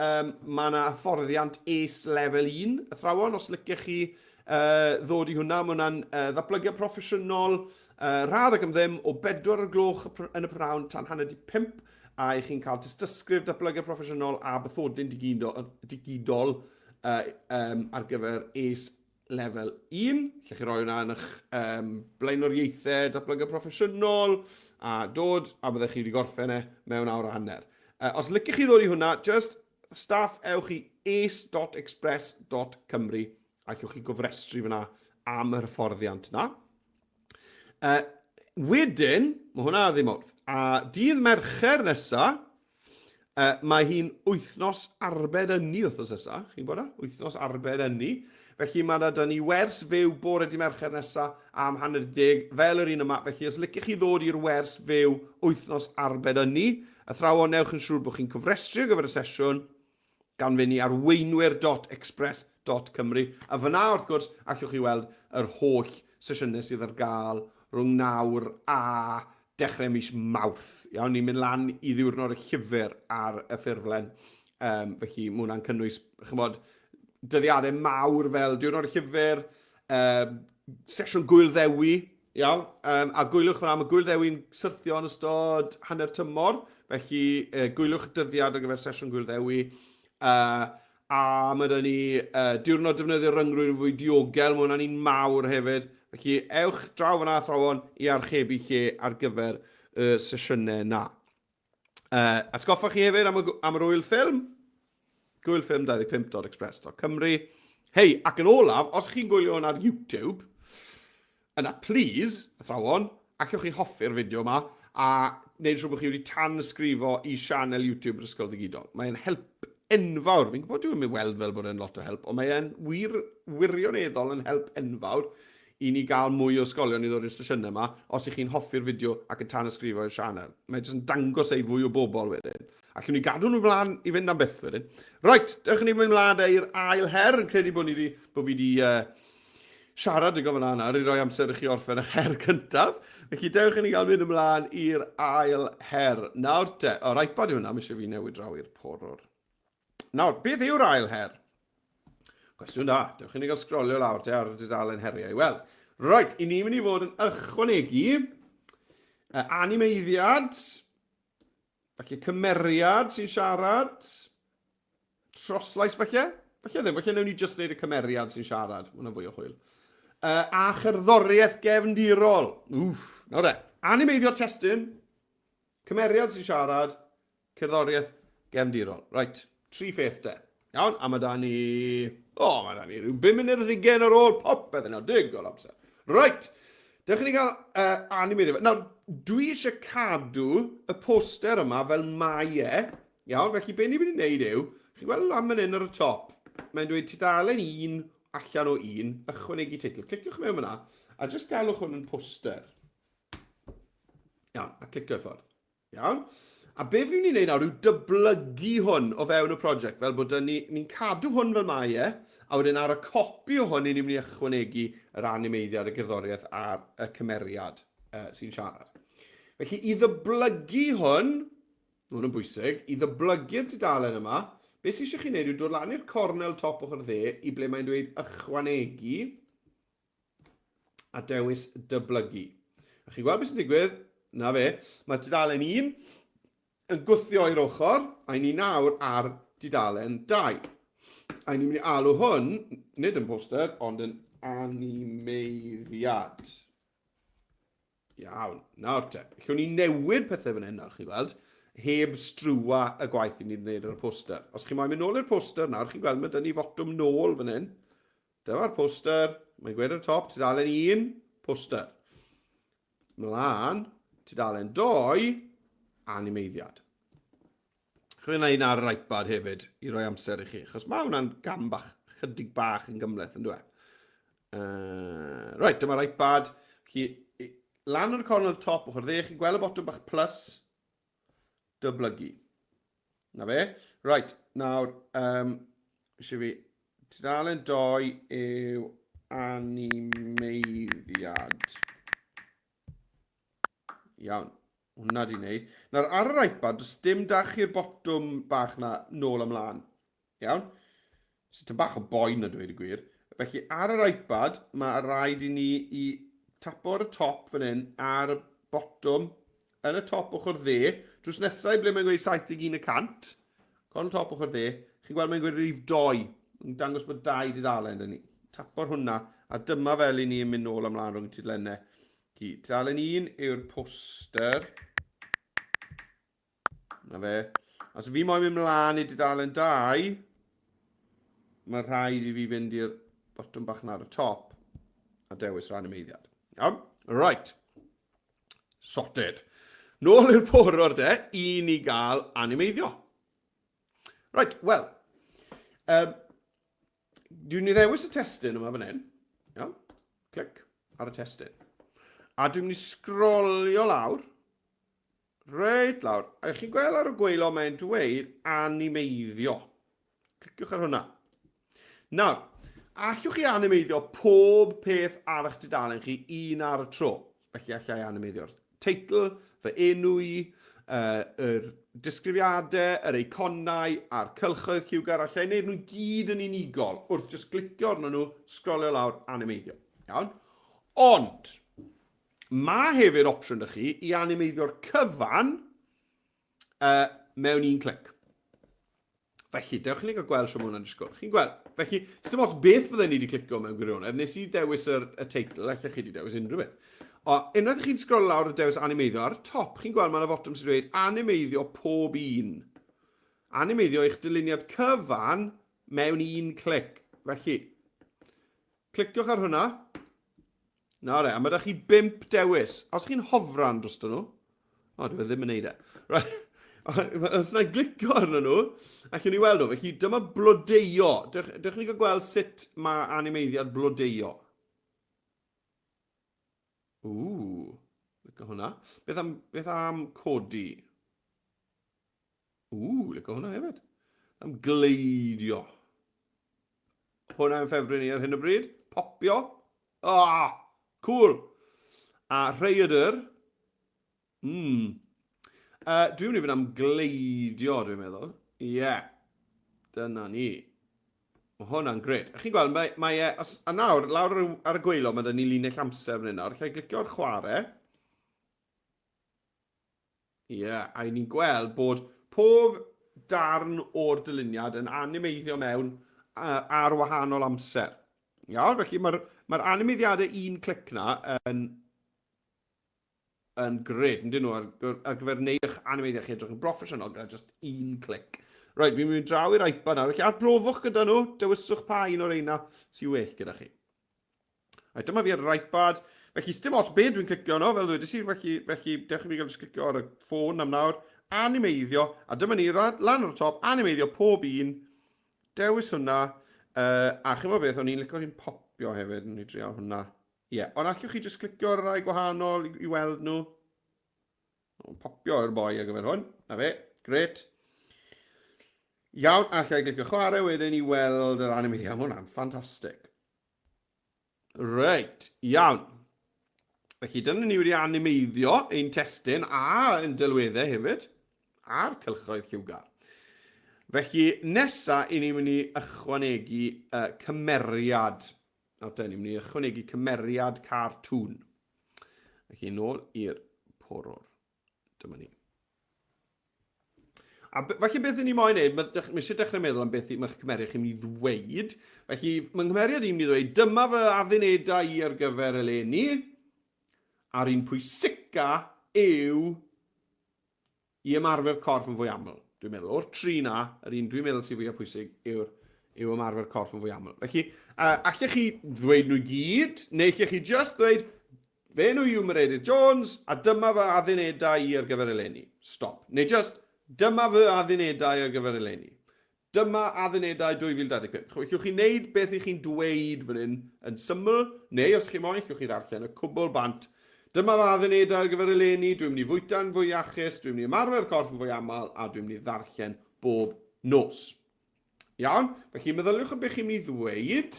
Um, mae yna hyfforddiant ACE Level 1, athrawon, os lyciech chi ddod i hwnna. Mae hwnna'n ddatblygiad proffesiynol, rhad ac am ddim, o 4 o'r gloch yn y prynhawn tan hanner di 5, a i chi'n cael tystysgrif datblygiad proffesiynol a bathodyn digidol, digidol ar gyfer ACE lefel 1, lle chi roi hwnna yn eich um, blaenoriaethau datblygu proffesiynol, a dod, a byddech chi wedi gorffen e mewn awr a hanner. Os liciwch chi ddod i hwnna, just staff ewch i ace.express.cymru a allwch chi gofrestru fyna am yr hyfforddiant na. Wedyn, mae hwnna ddim wrth, a dydd Mercher nesa, mae hi'n wythnos arbed ynni wythnos nesa, chi'n gwybod na? Wythnos arbed ynni. Felly mae yna da ni wers fyw bore di Mercher nesa am hanner deg, fel yr un yma. Felly os liciwch chi ddod i'r wers fyw wythnos arbed ynni, athrawon, newch yn siŵr bod chi'n cofrestru ar gyfer y sesiwn, gan fynd i arweinwyr.express.cymru. A fyna, wrth gwrs, allwch chi weld yr holl sesiynau sydd ar gael rhwng nawr a dechrau mis Mawrth. Iawn, ni'n mynd lan i ddiwrnod y llyfr ar y ffurflen. Um, felly mae hwnna'n cynnwys, chymod, dyddiadau mawr fel diwrnod y llyfr, um, sesiwn gwyl ddewi, iawn, um, a gwyliwch fyna, mae gwyl ddewi'n syrthio yn ystod hanner tymor, felly uh, gwyliwch dyddiad ar gyfer sesiwn gwyl ddewi. Uh, A mae 'da ni uh, diwrnod defnyddio ryngrwyd yn fwy diogel, mae hwnna'n un mawr hefyd. Felly ewch draw fyna athrawon i archebu lle ar gyfer y sesiynau na. Uh, atgoffa chi hefyd am, y, am yr wyl ffilm, gwylffilm25.express.cymru. Hei, ac yn olaf, os chi'n gwylio hwn ar YouTube, Yna plîs, athrawon, allwch chi hoffi'r fideo yma a wneud siŵr bod chi wedi tanysgrifo i sianel YouTube yr Ysgol Ddigidol. Mae'n help enfawr. Fi'n gwybod dwi'n mynd weld fel bod e'n lot o help, ond mae'n wir wirioneddol yn help enfawr i ni gael mwy o ysgolion i ddod i'r sesiynau yma os ych chi'n hoffi'r fideo ac yn tanysgrifo i'r sianel. Mae jyst yn dangos ei fwy o bobl wedyn. Allwn ni gadw nhw mlaen i fynd am byth wedyn. Right, dewch i ni mynd mlaen i'r ail her. Yn credu bod, ni di, bod fi wedi uh, siarad digon fyna nawr i roi amser i chi orffen eich her cyntaf. Felly dewch i ni gael mynd ymlaen i'r ail her. Nawr te, o'r iPad yw hwnna, mae eisiau fi newid draw i'r porwr. Nawr, beth yw'r ail her? Cwestiwn da. Dewch i ni gael sgrolio lawr te ar y dudalen heriau i weld. Right, i ni'n mynd i fod yn ychwanegu animeiddiad, falle cymeriad sy'n siarad, troslais falle? Falle ddim, falle newn ni jyst wneud y cymeriad sy'n siarad. Mae hwnna'n fwy o hwyl. Uh, a cherddoriaeth gefndirol. Wff, nawr e. Animeiddio'r testun, cymeriad sy'n siarad, cerddoriaeth gefndirol. Right, tri pheth de. Iawn, a mae da ni... O, oh, mae da ni rhyw 5 munud ar hugain ar ôl popeth yna, dig o'r amser. Right, dewch i ni gael uh, animeiddio. Nawr, dwi eisiau cadw y poster yma fel mae e, Iawn, felly be ni'n mynd i wneud yw, chi'n gweld lan fan hyn ar y top, mae'n dweud tudalen 1 allan o 1, ychwanegu teitl. Cliciwch mewn fyna, a jyst galwch hwn yn poster. Iawn, a clicio i ffwrdd. Iawn. A be fi'n mynd i wneud nawr yw dyblygu hwn o fewn y prosiect, fel bod ni'n ni cadw hwn fel mae e, a wedyn ar y copi o hwn, ni'n mynd i ychwanegu yr animeiddiad, y gerddoriaeth a'r y cymeriad uh, sy'n siarad. Felly, i ddyblygu hwn, Mae hwn yn bwysig. I ddyblygu'r dudalen yma, beth sydd eisiau chi wneud yw dod lan i'r cornel top ochr dde i ble mae'n dweud ychwanegu a dewis dyblygu. A chi'n gweld beth sy'n digwydd? Na fe. Mae tudalen 1 yn gwthio i'r ochr, a ni nawr ar dudalen 2. A ni'n mynd i alw hwn, nid yn poster, ond yn animeiddiad. Iawn, nawr te. Allwn ni newid pethau fan hyn nawr, chi'n gweld, heb strwa y gwaith i ni'n gwneud ar y poster. Os chi'n moyn mynd nôl i'r poster nawr, chi'n gweld mae dyn ni fotwm nôl fan hyn. Dyma'r poster, mae'n gweud ar y top, tudalen 1, poster. Mlaen, tudalen 2, animeiddiad. Chwilio un ar yr iPad hefyd i roi amser i chi, achos mae hwnna'n gam bach, chydig bach yn gymhleth, yn dweud. Uh, right, dyma'r iPad. Chi, lan ar y cornel top ochr dde, chi'n gweld y botwm bach plus, dyblygu. Na fe. Right, nawr, um, eisiau fi, tudalen 2 yw animeiddiad. Iawn. Hwna di wneud. Nawr, ar yr iPad, does dim da chi'r botwm bach na nôl ymlaen. Iawn? So, tym bach o boen na dweud y gwir. Felly, ar yr iPad, mae rhaid i ni i tapo ar y top fan hyn, ar y botwm, yn y top ochr dde, drws nesau ble mae'n gweud 71 y cant, corn top ochr dde, chi'n gweld mae'n gweud rhif 2, yn dangos bod dau dudalen dyn ni. Tapo'r hwnna, a dyma fel i ni yn mynd nôl ymlaen rhwng tudalennau. Ci. Tudalen 1 yw'r poster. Na fe. Os fi moyn mynd mlaen i dudalen 2, mae rhaid i fi fynd i'r botwm bach na ar y top a dewis yr animeiddiad. Iawn? Right. Sorted. Nôl i'r porwr de, i ni gael animeiddio. Right, wel, um, Dwi'n i ddewis y testun yma fan hyn. Iawn? Clic ar y testun. A dwi'n mynd i sgrolio lawr. Reit lawr. A chi'n gweld ar y gweilo mae'n dweud animeiddio. Cliciwch ar hwnna. Nawr, allwch chi animeiddio pob peth ar eich tudalen chi un ar y tro. Felly allai animeiddio'r Teitl, fy enw i, uh, yr disgrifiadau, yr eiconau a'r cylchoedd lliwgar, allai wneud nhw gyd yn unigol wrth jyst glicio arno nhw, sgrolio lawr, animeiddio. Iawn? Ond, mae hefyd opsiwn 'da chi i animeiddio'r cyfan uh, mewn un clic. Felly, dewch i ni gael gweld sut mae hwnna'n disgwyl. Chi'n gweld? Felly, dim ots beth fydden ni wedi clicio mewn gwirionedd, nes i dewis yr, y teitl, allech chi wedi dewis unrhyw beth. O, unwaith chi'n sgrol lawr a dewis animeiddio, ar y top, chi'n gweld mae yna fotwm sy'n dweud animeiddio pob un. Animeiddio eich dyluniad cyfan mewn un clic. Felly, Cliciwch ar hwnna. Nawr e, a mae da chi bimp dewis. Os chi'n hofran drosto nhw, o, dwi e ddim yn neud e. Right. Os yna glicio arno nhw, allwn ni weld nhw. Felly dyma blodeuo. Dewch, dewch ni gael gweld sut mae animeiddiad blodeuo. Ww, licio hwnna. Beth am, beth am codi? Ww, licio hwnna hefyd. Am gleidio. Hwnna yn ffefryn i ar hyn o bryd. Popio. Ah, cool. A rhaeadr. Mm. Uh, dwi'n mynd i fynd am gleidio, dwi'n meddwl. Ie. Yeah. Dyna ni. Mae hwnna'n gret. A chi'n gweld, mae, mae e, os, a nawr, lawr ar, ar y gweilo, mae da ni linell amser fan hyn nawr. Lle glicio'r chwarae. Ie, a ni'n gweld bod pob darn o'r dyluniad yn animeiddio mewn ar wahanol amser. Iawn, felly mae'r mae animeiddiadau un clic na yn, yn gred, yn dyn nhw, ar, ar gyfer wneud eich animeiddiad chi edrych yn broffesiynol gyda just un clic. Reit, fi'n mynd draw i'r iPad nawr, felly arbrofwch gyda nhw, dewiswch pa un o'r reina sy'n well gyda chi. Right, dyma fi ar yr iPad. Felly, dim ots be dwi'n clicio arno, fel dweud i, felly, felly dewch i fi gael jyst clicio ar y ffôn am nawr. Animeiddio, a dyma ni, lan ar y top, animeiddio pob un. Dewis hwnna, uh, a chi'n gwybod beth, o'n i'n licio hi'n popio hefyd, o'n i'n trial hwnna. Ie, yeah, ond allwch chi jyst clicio ar y rai gwahanol i, i weld nhw. Popio i'r boi ar gyfer hwn. Na fe, gret. Iawn, allai glicio chwarae wedyn i weld yr animeiddio. Mae hwnna'n ffantastig. Reit, iawn. Felly dyna ni wedi animeiddio ein testun a ein delweddau hefyd, a'r cylchoedd lliwgar. Felly nesa, i ni'n mynd i ychwanegu uh, cymeriad. Nawr te, ni'n mynd i ychwanegu cymeriad cartŵn. Felly nôl i'r porwr. Dyma ni. A felly beth ni moyn neud, mae, mae eisiau dechrau meddwl am beth mae'ch cymeriad chi'n mynd i ddweud. Felly, mae nghymeriad i'n mynd i ddweud, dyma fy addunedau i ar gyfer eleni, a'r un pwysica yw i ymarfer corff yn fwy aml. Dwi'n meddwl, o'r tri na, yr un dwi'n meddwl sy'n fwyaf pwysig yw'r yw ymarfer corff yn fwy aml. Felly, uh, allech chi ddweud nhw i gyd, neu allech chi just ddweud, fe enw yw Meredydd Jones, a dyma fy addunedau i ar gyfer eleni. Stop. Neu just, dyma fy addunedau ar gyfer eleni. Dyma addunedau 2025. Ch'mo', llwch chi wneud beth 'y chi'n dweud fan hyn yn syml, neu os chi moyn, llwch chi ddarllen y cwbl bant. Dyma fy addunedau ar gyfer eleni, dwi'n mynd i fwyta'n fwy iachus, dwi'n mynd i ymarfer corff yn fwy aml, a dwi'n mynd i ddarllen bob nos. Iawn? Felly, meddyliwch am beth chi'n mynd i ddweud.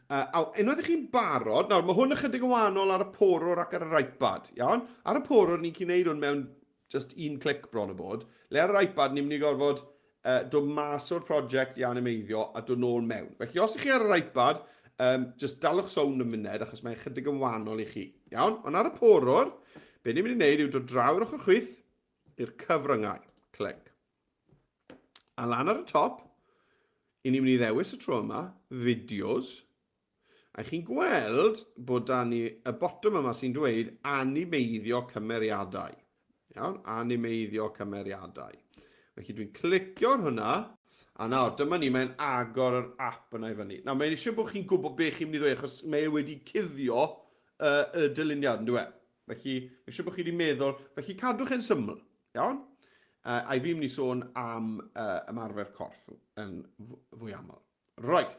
Uh, a unwaith ych chi'n barod, nawr mae hwn ychydig yn wahanol ar y porwr ac ar yr iPad, iawn? Ar y porwr ni'n gallu gwneud hwn mewn just un clic bron o bod. Le ar yr iPad ni'n mynd i gorfod uh, dod mas o'r prosiect i animeiddio a dod nôl mewn. Felly os ych chi ar yr iPad, um, just dalwch sownd yn muned achos mae'n chydig yn wahanol i chi. Iawn? Ond ar y porwr, be ni'n mynd i wneud yw dod draw i'r ochr chwith i'r cyfryngau. Clic. A lan ar y top, i ni'n mynd i ddewis y tro yma, fideos. A chi'n gweld bod da ni y botwm yma sy'n dweud animeiddio cymeriadau. Iawn, animeiddio cymeriadau. Felly dwi'n clicio ar hwnna, a nawr dyma ni, mae'n agor yr app yna i fyny. Nawr mae'n eisiau bod chi'n gwybod beth chi'n mynd i ddweud, achos mae e wedi cuddio uh, y dyluniad, yn dweud. Felly, mae eisiau bod chi wedi meddwl, felly cadwch e'n syml, iawn? Uh, a i fi mynd i sôn am uh, ymarfer corff yn fwy aml. Reit,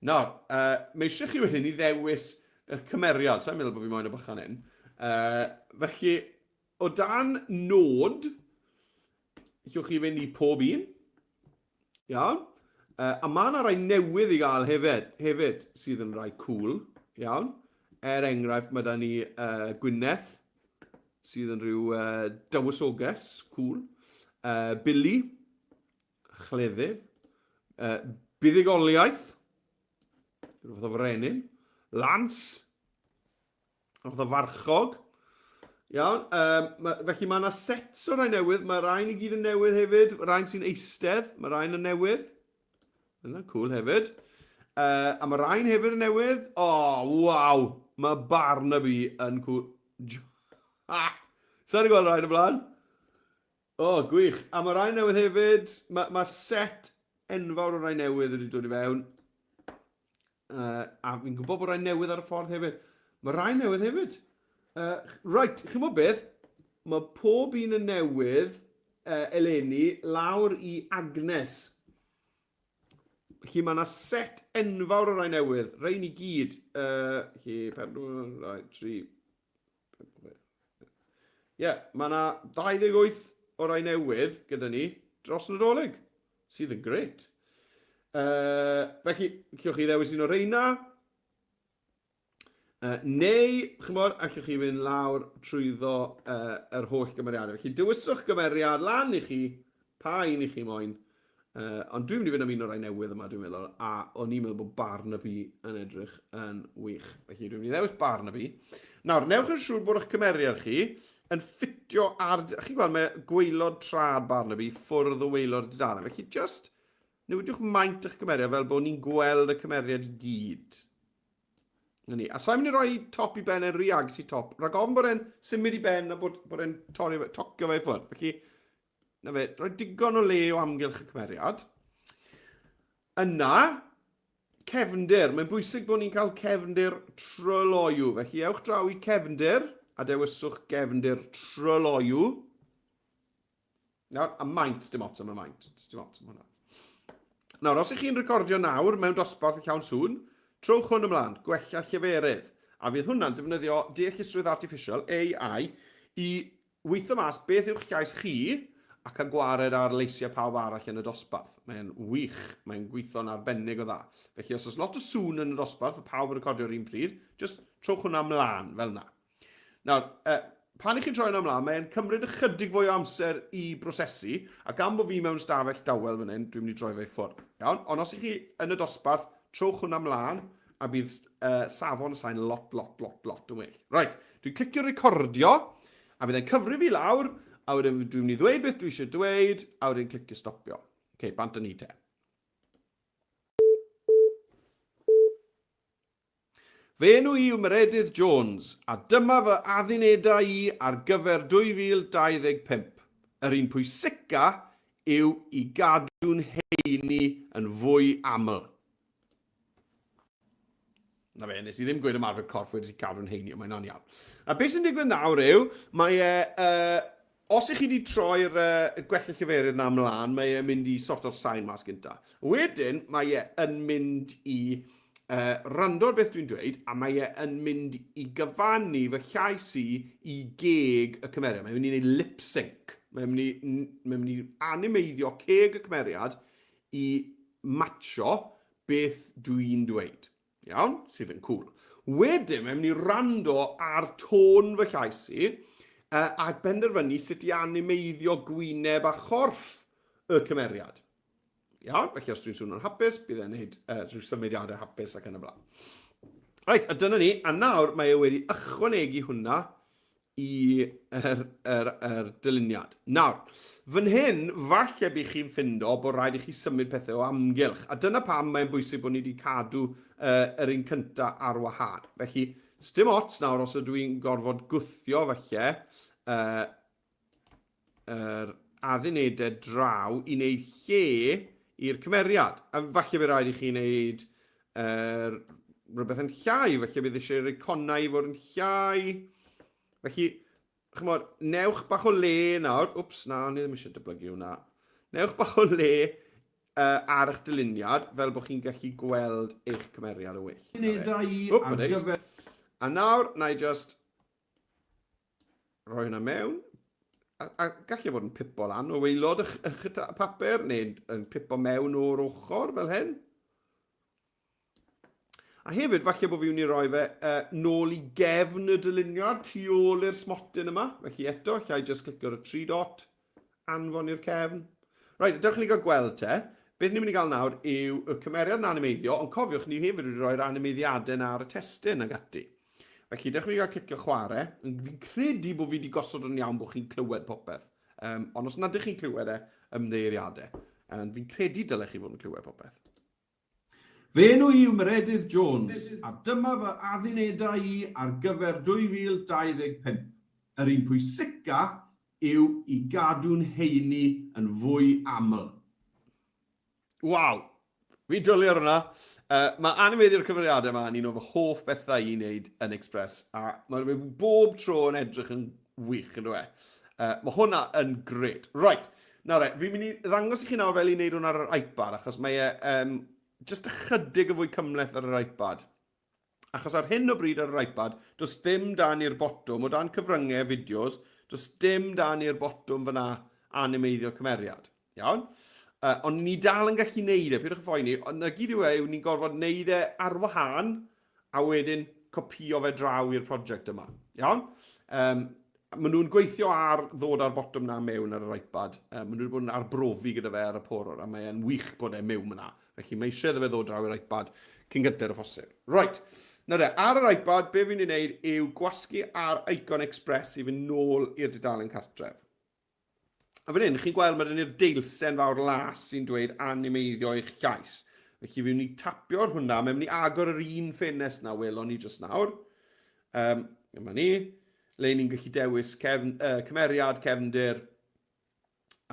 nawr, uh, mae eisiau chi wedyn i ddewis eich cymeriad. Sa'n meddwl bod fi moyn y bychan hyn. Uh, felly, o dan nod, allwch chi fynd i pob un. Iawn. Uh, a mae yna rai newydd i gael hefyd, hefyd sydd yn rai cool. Iawn. Er enghraifft, mae da ni uh, Gwyneth. sydd yn rhyw dywysoges, cool. Billy, chleddyf. Buddugoliaeth, rhywbeth o frenin. Lance, rhywbeth o farchog. Iawn, um, felly mae yna sets o rai newydd, mae rhain i gyd yn newydd hefyd, rhain sy'n eistedd, mae rhain yn newydd. Yna, cool hefyd. A mae rhain hefyd yn newydd. O, oh, waw! Mae Barnaby yn cool. Ha! Sa'n i gweld rhain o blaen? O, oh, gwych. A mae rhain newydd hefyd. Mae, mae set enfawr o rai newydd wedi dod i fewn. A fi'n gwybod bod rhai newydd ar y ffordd hefyd. Mae rhai newydd hefyd. Right, chi'n gwybod beth? Mae pob un yn newydd eleni lawr i Agnes. Felly mae yna set enfawr o rai newydd. Rhain i gyd. Felly, 4, 2, 3, Ie, yeah, mae yna 28 o rai newydd gyda ni dros Nadolig, sydd yn gret. Felly, allwch chi ddewis un o reina, neu, chymod, allwch chi fynd lawr trwyddo yr holl gymeriadau. Felly, dewiswch gymeriad lan i chi, pa un i chi moyn. Ond dwi'n mynd i fynd am un o'r rai newydd yma, dwi'n meddwl, a o'n i'n meddwl bod Barnaby yn edrych yn wych. Felly dwi'n mynd i ddewis Barnaby. Nawr, newch yn siŵr bod eich cymeriad chi yn ffitio ar... Chi'n gweld, mae gwaelod trad Barnaby ffwrdd o waelod y dudalen. Felly, just newidiwch maint eich cymeriad fel bod ni'n gweld y cymeriad i gyd. Na ni. A sa'n mynd i roi top i ben e'n rhy agos i top. Rhag ofn bod e'n symud i ben a bod, bod e'n torri, tocio fe i ffwrdd. Felly, Na fe, rhoi digon o le o amgylch y cymeriad. Yna, cefndir. Mae'n bwysig bod ni'n cael cefndir tryloyw. Felly ewch draw i cefndir a dewiswch gefndir tryloyw. Nawr, a maint, dim ots am y maint. Dim ots am hwnna. Nawr, os ych chi'n recordio nawr mewn dosbarth llawn sŵn, trowch hwn ymlaen, gwella lleferydd. A fydd hwnna'n defnyddio deallusrwydd artiffisial, AI, i Weithio mas beth yw'ch llais chi a cael gwared ar leisiau pawb arall yn y dosbarth. Mae'n wych, mae'n gweithio'n arbennig o dda. Felly os oes lot o sŵn yn y dosbarth, mae pawb yn recordio'r un pryd, jyst trowch hwnna ymlaen fel yna. Nawr, pan i chi'n troi hwnna ymlaen, mae'n cymryd ychydig fwy o amser i brosesu, a gan bod fi mewn stafell dawel fan hyn, dwi'n mynd i droi fe i ffwrdd. Iawn? Ond os i chi yn y dosbarth, trowch hwnna ymlaen, a bydd uh, safon y sain lot, lot, lot, lot yn well. Right, dwi'n clicio recordio, a bydd e'n cyfrif i lawr, a wedyn dwi'n mynd i ddweud beth dwi eisiau dweud, a wedyn clicio stopio. Oce, okay, bant yn ni te. Fy enw i yw Meredydd Jones, a dyma fy addunedau i ar gyfer 2025. Yr un pwysica yw i gadw'n heini yn fwy aml. Na fe, nes i ddim gweud ymarfer corff, wedi cadw'n heini, ond mae'n iawn. A beth sy'n digwydd nawr yw, mae e, os ych chi wedi troi'r gwella lleferydd na ymlaen, mae e'n mynd i sorto'r sain mas gynta. Wedyn, mae e yn mynd i rando ar beth dwi'n dweud, a mae e yn mynd i gyfannu fy llais i i geg y cymeriad. Mae'n mynd i wneud lip sync. Mae'n mynd i, mae'n mynd i animeiddio ceg y cymeriad i matcho beth dwi'n dweud. Iawn? Sydd yn cool. Wedyn, mae'n mynd i rando ar tôn fy llais i a benderfynu sut i animeiddio gwyneb a chorff y cymeriad. Iawn? Felly os dwi'n swnio'n hapus, bydd e'n gwneud rhyw symudiadau hapus ac yn y blaen. Reit, a dyna ni. A nawr mae e wedi ychwanegu hwnna i yr, yr, yr dyluniad. Nawr, fan hyn, falle bych chi'n ffindo bod rhaid i chi symud pethau o amgylch. A dyna pam mae'n bwysig bod ni wedi cadw yr un cynta ar wahân. Felly, sdim ots nawr os ydw i'n gorfod gwthio falle yr addunedau draw i wneud lle i'r cymeriad. A falle bydd rhaid i chi wneud rhywbeth yn llai, falle bydd eisiau yr iconau i fod yn llai. Felly, chymod, newch bach o le nawr. Wps, na, o'n i ddim eisiau dyblygu hwnna. Newch bach o le ar eich dyluniad, fel bod chi'n gallu gweld eich cymeriad yn well. Wp, gyfer... A nawr, na i just rhoi hwnna mewn. A, a gallu fod yn pipo lan o waelod y, y, y papur, neu yn pipo mewn o'r ochr fel hyn. A hefyd, falle bod fi'n mynd i roi fe uh, nôl i gefn y dyluniad, tu ôl i'r smotyn yma. Felly eto, llai just clicio ar y tri dot, anfon i'r cefn. Reit, dewch i ni gael gweld te. Beth ni'n mynd i gael nawr yw y cymeriad yn animeiddio, ond cofiwch, ni hefyd wedi rhoi'r animeiddiadau yna ar y testun ag ati. Felly, dewch i ni gael clicio chwarae. Fi'n credu bod fi wedi gosod yn iawn bod chi'n clywed popeth. Um, ond os nad ydych chi'n clywed e, ymddeiriadau. Um, fi'n credu dylech chi fod yn clywed popeth. Fy enw i yw Meredydd Jones, a dyma fy addunedau i ar gyfer 2025. Yr un pwysica yw i gadw'n heini yn fwy aml. Waw! Fi'n dwlu ar hwnna. Uh, mae animeiddio'r cyfrifiadau yma yn un o fy hoff bethau i wneud yn Express, a mae fe bob tro yn edrych yn wych, yn dweud. Uh, mae hwnna yn gret. Right, nawr e, fi'n mynd i ddangos i chi nawr fel i wneud hwn ar yr iPad, achos mae e um, just ychydig yn fwy cymhleth ar yr iPad. Achos ar hyn o bryd ar yr iPad, does dim dan i'r botwm, o dan cyfryngau fideos, does dim dan i'r botwm fyna animeiddio cymeriad. Iawn? Uh, ond ni dal yn gallu neud e, pidwch yn phoeni, ond na gyd yw e, yw ni'n gorfod neud e ar wahân, a wedyn copïo fe draw i'r prosiect yma. Iawn? Um, maen nhw'n gweithio ar ddod â'r botwm na mewn ar yr iPad. Um, maen nhw wedi bod yn arbrofi gyda fe ar y porwr, a mae'n wych bod e mewn yna. Felly mae eisiau iddo fe ddod draw i'r iPad cyn gynted o phosib. Right. Nawr de, ar yr iPad, be fi'n ei wneud yw gwasgu ar icon Express i fynd nôl i'r dudalen cartref. A fan hyn, chi'n gweld mae dyn ni'r deilsen fawr las sy'n dweud animeiddio eich llais. Felly fi'n mynd i tapio ar hwnna, mae'n mynd i agor yr un ffenest na welon ni jyst nawr. Um, yma ni, le ni'n gallu dewis cefn, uh, cymeriad, cefndir,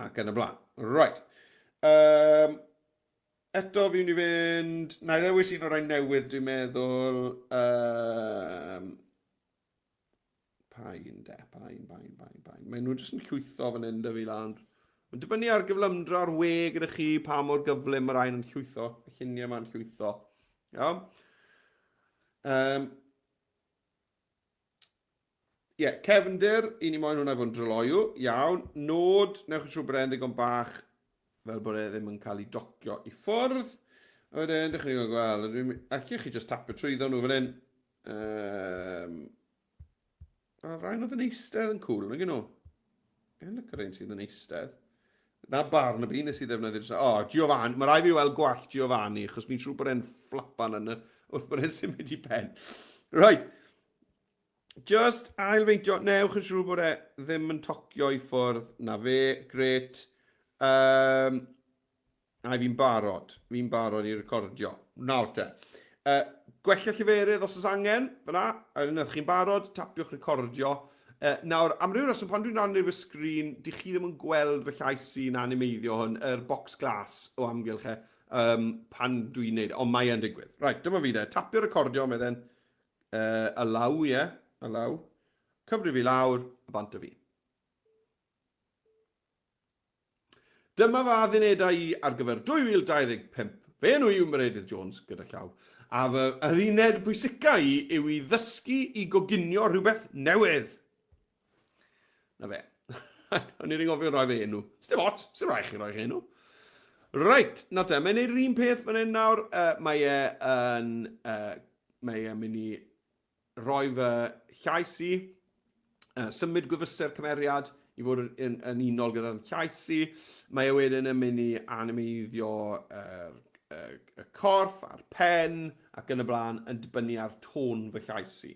ac yn y blaen. Right. Um, eto fi'n mynd i fynd... Na i ddewis un o'r rhai newydd, dwi'n meddwl. Um, Pa un de, pa un, pa un, pa un, pa un. Mae nhw jyst yn llwytho fan hyn dy fi lan. Mae'n dibynnu ar gyflymdra'r we gyda chi, pa mor gyflym mae rhain yn llwytho, y lluniau yma'n llwytho. Iawn? Um, Ie, yeah, cefndir, i ni moyn hwnna i fod yn dryloyw, iawn. Nod, newch yn siŵr bod e'n ddigon bach fel bod e ddim yn cael ei docio i ffwrdd. A wedyn, dych chi'n gweld, allwch chi just tapio trwyddo nhw fan hyn. Um, a rhain oedd yn eistedd yn cool, nag nhw? Yn y un sydd yn eistedd. Na Barnaby nes i ddefnyddio. O, oh, Giovanni. Mae rai fi weld gwallt Giovanni, achos fi'n siŵr bod e'n fflapan yn y, wrth bod e'n symud i pen. Right. Just ailfeintio. Newch yn siŵr bod e ddim yn tocio i ffwrdd. Na fe, gret. Um, A fi'n barod. Fi'n barod i recordio. Nawr te. Uh, gwella lleferydd os oes angen, fyna. A unwaith chi'n barod, tapiwch recordio. Uh, nawr, am ryw reswm, pan dwi'n rannu fy sgrin, dych chi ddim yn gweld fy llais sy'n animeiddio hwn, yr box glas o amgylch e, um, pan dwi'n neud, e, ond mae e'n digwydd. Right, dyma fi de. Tapio recordio, meddyn. Uh, allow, ie. Yeah, allow. Cyfri fi lawr, a bant o fi. Dyma fy addunedau i ar gyfer 2025. Fy enw i yw Meredydd Jones, gyda llaw, a fy adduned pwysica i yw i ddysgu i goginio rhywbeth newydd. Na fe. O'n i'n gofio rhoi fy enw. Sdim ots, sdim rhaid chi roi'ch enw. Reit, nawr te, mae'n neud yr un peth fan hyn nawr. Uh, mae e yn... Uh, mae e'n mynd i rhoi fy llais i, uh, symud gwefusau'r cymeriad i fod yn, yn, yn unol gyda'n llais i. Mae e wedyn yn mynd i animeiddio yr, y, y corff a'r pen ac yn y blaen yn dibynnu ar tôn fy llais i.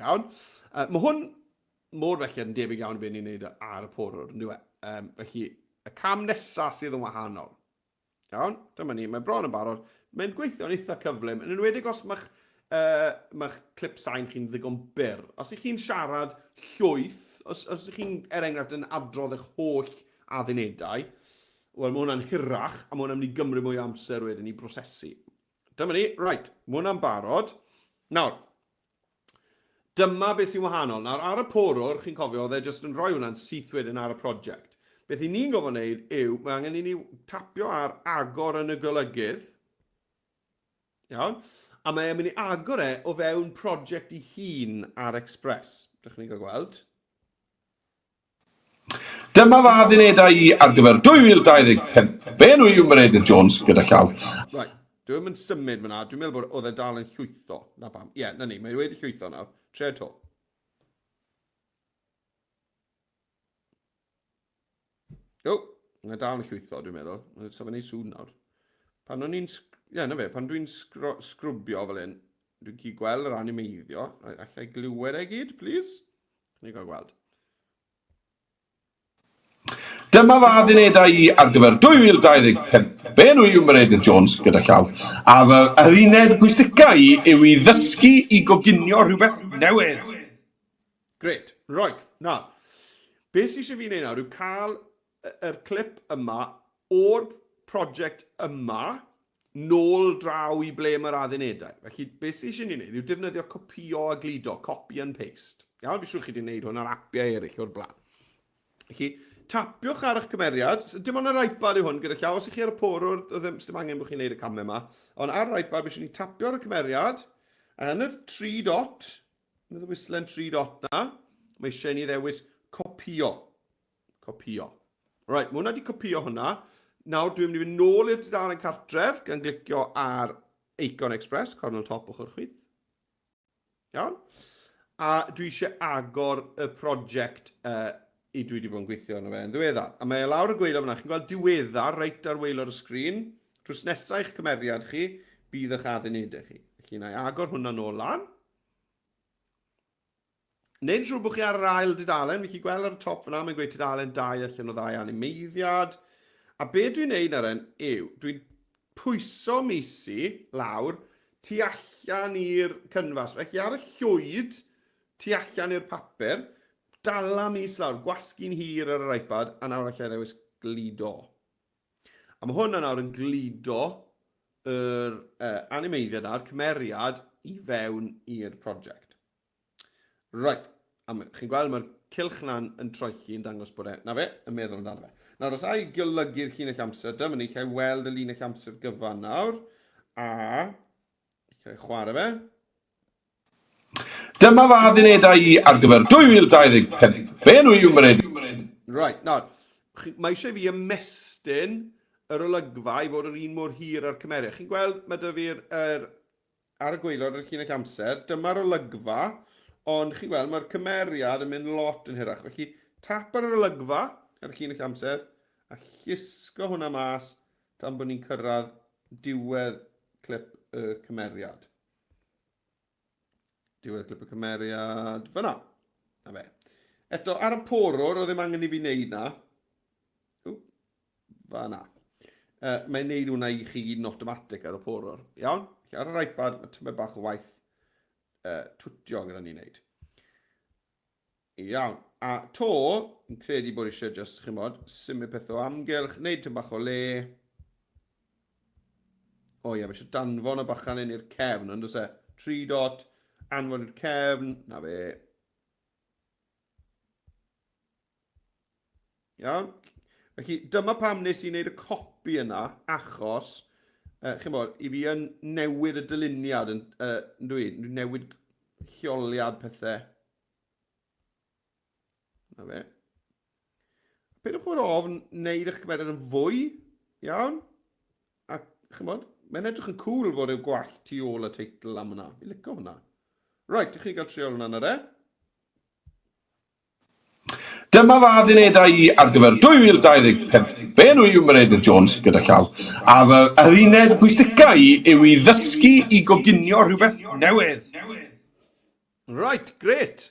Iawn? Uh, mae hwn mor felly yn debyg iawn i beth ni'n neud ar y porwr, yn dyw e? Um, felly, y cam nesaf sydd yn wahanol. Iawn, dyma ni, mae bron yn barod. Mae'n gweithio'n eitha cyflym, yn enwedig os mae'ch uh, mae'ch clip sain chi'n ddigon byr. Os ych chi'n siarad llwyth, os, os ych chi'n, er enghraifft, yn adrodd eich holl addunedau, wel, mae hwnna'n hirach, a mae hwnna'n mynd i gymryd mwy o amser wedyn i brosesu. Dyma ni, right, mae hwnna'n barod. Nawr, Dyma beth sy'n wahanol. Nawr, ar y porwr, chi'n cofio, oedd e jyst yn rhoi hwnna'n syth wedyn ar y prosiect. Beth i ni'n gofod wneud yw, mae angen i ni tapio ar agor yn y golygydd. Iawn? A mae e'n mynd i agor e o fewn prosiect i hun ar Express. Dych chi'n gael gweld. Dyma fy addunedau i ar gyfer 2025. Fe enw i yw Meredydd Jones, gyda llaw. Right. Dwi ddim yn symud fyna, dwi'n meddwl bod oedd e dal yn llwytho. Na pam. Ie, yeah, na ni, mae wedi llwytho nawr. Trio to. O, mae dal yn llwytho, dwi'n meddwl. So fe'n ei sŵn nawr. Pan o'n i'n... Ie, yeah, na fe, pan dwi'n sgrwbio fel hyn, dwi'n gallu gweld yr animeiddio. Alla i glywed e gyd, please? Ni gael gweld. Dyma fy addunedau i ar gyfer 2025. Fy enw i yw Meredydd Jones, gyda llaw, a fy adduned pwysica i yw i ddysgu i goginio rhywbeth newydd. Grêt. Right, na. Be sy eisiau fi wneud nawr yw cael yr clip yma o'r prosiect yma nôl draw i ble mae'r addunedau. Felly, be sy eisiau ni wneud yw defnyddio copïo a gludo, copy and paste. Iawn, fi siŵr chi wedi gwneud hwn ar apiau eraill o'r blaen. Felly, tapiwch ar eich cymeriad. Dim ond yr iPad yw hwn gyda llaw. Os ych chi ar y porwr, ddim, dim angen bod chi'n gwneud y camau yma. Ond ar yr iPad, mae eisiau ni tapio ar y cymeriad. A yn y tri dot, Yn y ddewislen tri dot na, mae eisiau ni ddewis copio. Copio. Right, mae hwnna wedi copio hwnna. Nawr dwi'n mynd i fynd nôl i'r dudalen cartref gan glicio ar Icon Express, cornel top ochr chwith. Iawn. A dwi eisiau agor y prosiect uh, i dwi wedi bod yn gweithio arno fe yn ddiweddar. A mae e lawr y gwaelod fyna. Chi'n gweld diweddar reit ar waelod y sgrin. Drws nesaf eich cymeriad chi, bydd eich addunedau chi. Felly, na i agor hwnna nôl lan. Neu'n siŵr bod chi ar yr ail dudalen, fi chi gweld ar y top fyna, mae'n gweud tudalen 2 allan o ddau animeiddiad. A be dwi'n neud nawr yw, dwi'n pwyso misi lawr tu allan i'r cynfas. Felly ar y llwyd, tu allan i'r papur, dala mis lawr, gwasgu'n hir ar yr iPad, a nawr allai ddewis gludo. A mae hwn nawr yn gludo yr uh, animeiddiad a'r cymeriad i fewn i'r prosiect. Right, a chi'n gweld mae'r cylch na'n yn troelli yn dangos bod e, na fe, yn meddwl amdano fe. Nawr, os ai golygu'r llinell amser, dyma ni, lle weld y linell amser gyfan nawr, a lle chwarae fe. Dyma fy addunedau i ar gyfer 2025. Fy enw i yw Meredydd. Right, nawr, mae eisiau fi ymestyn yr olygfa i fod yr un mor hir â'r cymeriad. Chi'n gweld, mae dy fi'r er, ar y gwaelod ar y llinell amser, dyma'r olygfa, ond chi'n gweld, mae'r cymeriad yn mynd lot yn hirach. Felly, tap ar yr olygfa ar y llinell amser, a llusgo hwnna mas tan bod ni'n cyrraedd diwedd clip y cymeriad. Diwedd clip y cymeriad. Fyna. Na fe. Eto, ar y porwr, oedd ddim angen i fi wneud na. Ww, fanna. Uh, mae'n neud hwnna i chi gyd yn automatic ar y porwr. Iawn? Felly ar yr iPad, mae tymed bach o waith uh, twtio gyda ni'n neud. Iawn. A to, yn credu bod eisiau just, chi'n bod, symud peth o amgylch, neud tyn bach o le. O ie, mae eisiau danfon y bachan un i'r cefn, ond oes e? 3 dot, anfon i'r cefn, na fe. Iawn? Felly, dyma pam nes i wneud y copi yna, achos, uh, chi'n bod, i fi yn newid y dyluniad, yn, uh, dwi, dwi'n newid lleoliad pethau. Na fe. Peidiwch bod ofn wneud eich cymeriad yn fwy, iawn? A chymod, mae'n edrych yn cool bod yw gwallt tu ôl y teitl am hwnna. Fi'n licio hwnna. Right, i chi gael trial hwnna na re. Dyma fy addunedau i ar gyfer 2025. Fy enw i yw Meredydd Jones, gyda llaw, a fy adduned pwysica i yw i ddysgu i goginio rhywbeth newydd. Right, grêt!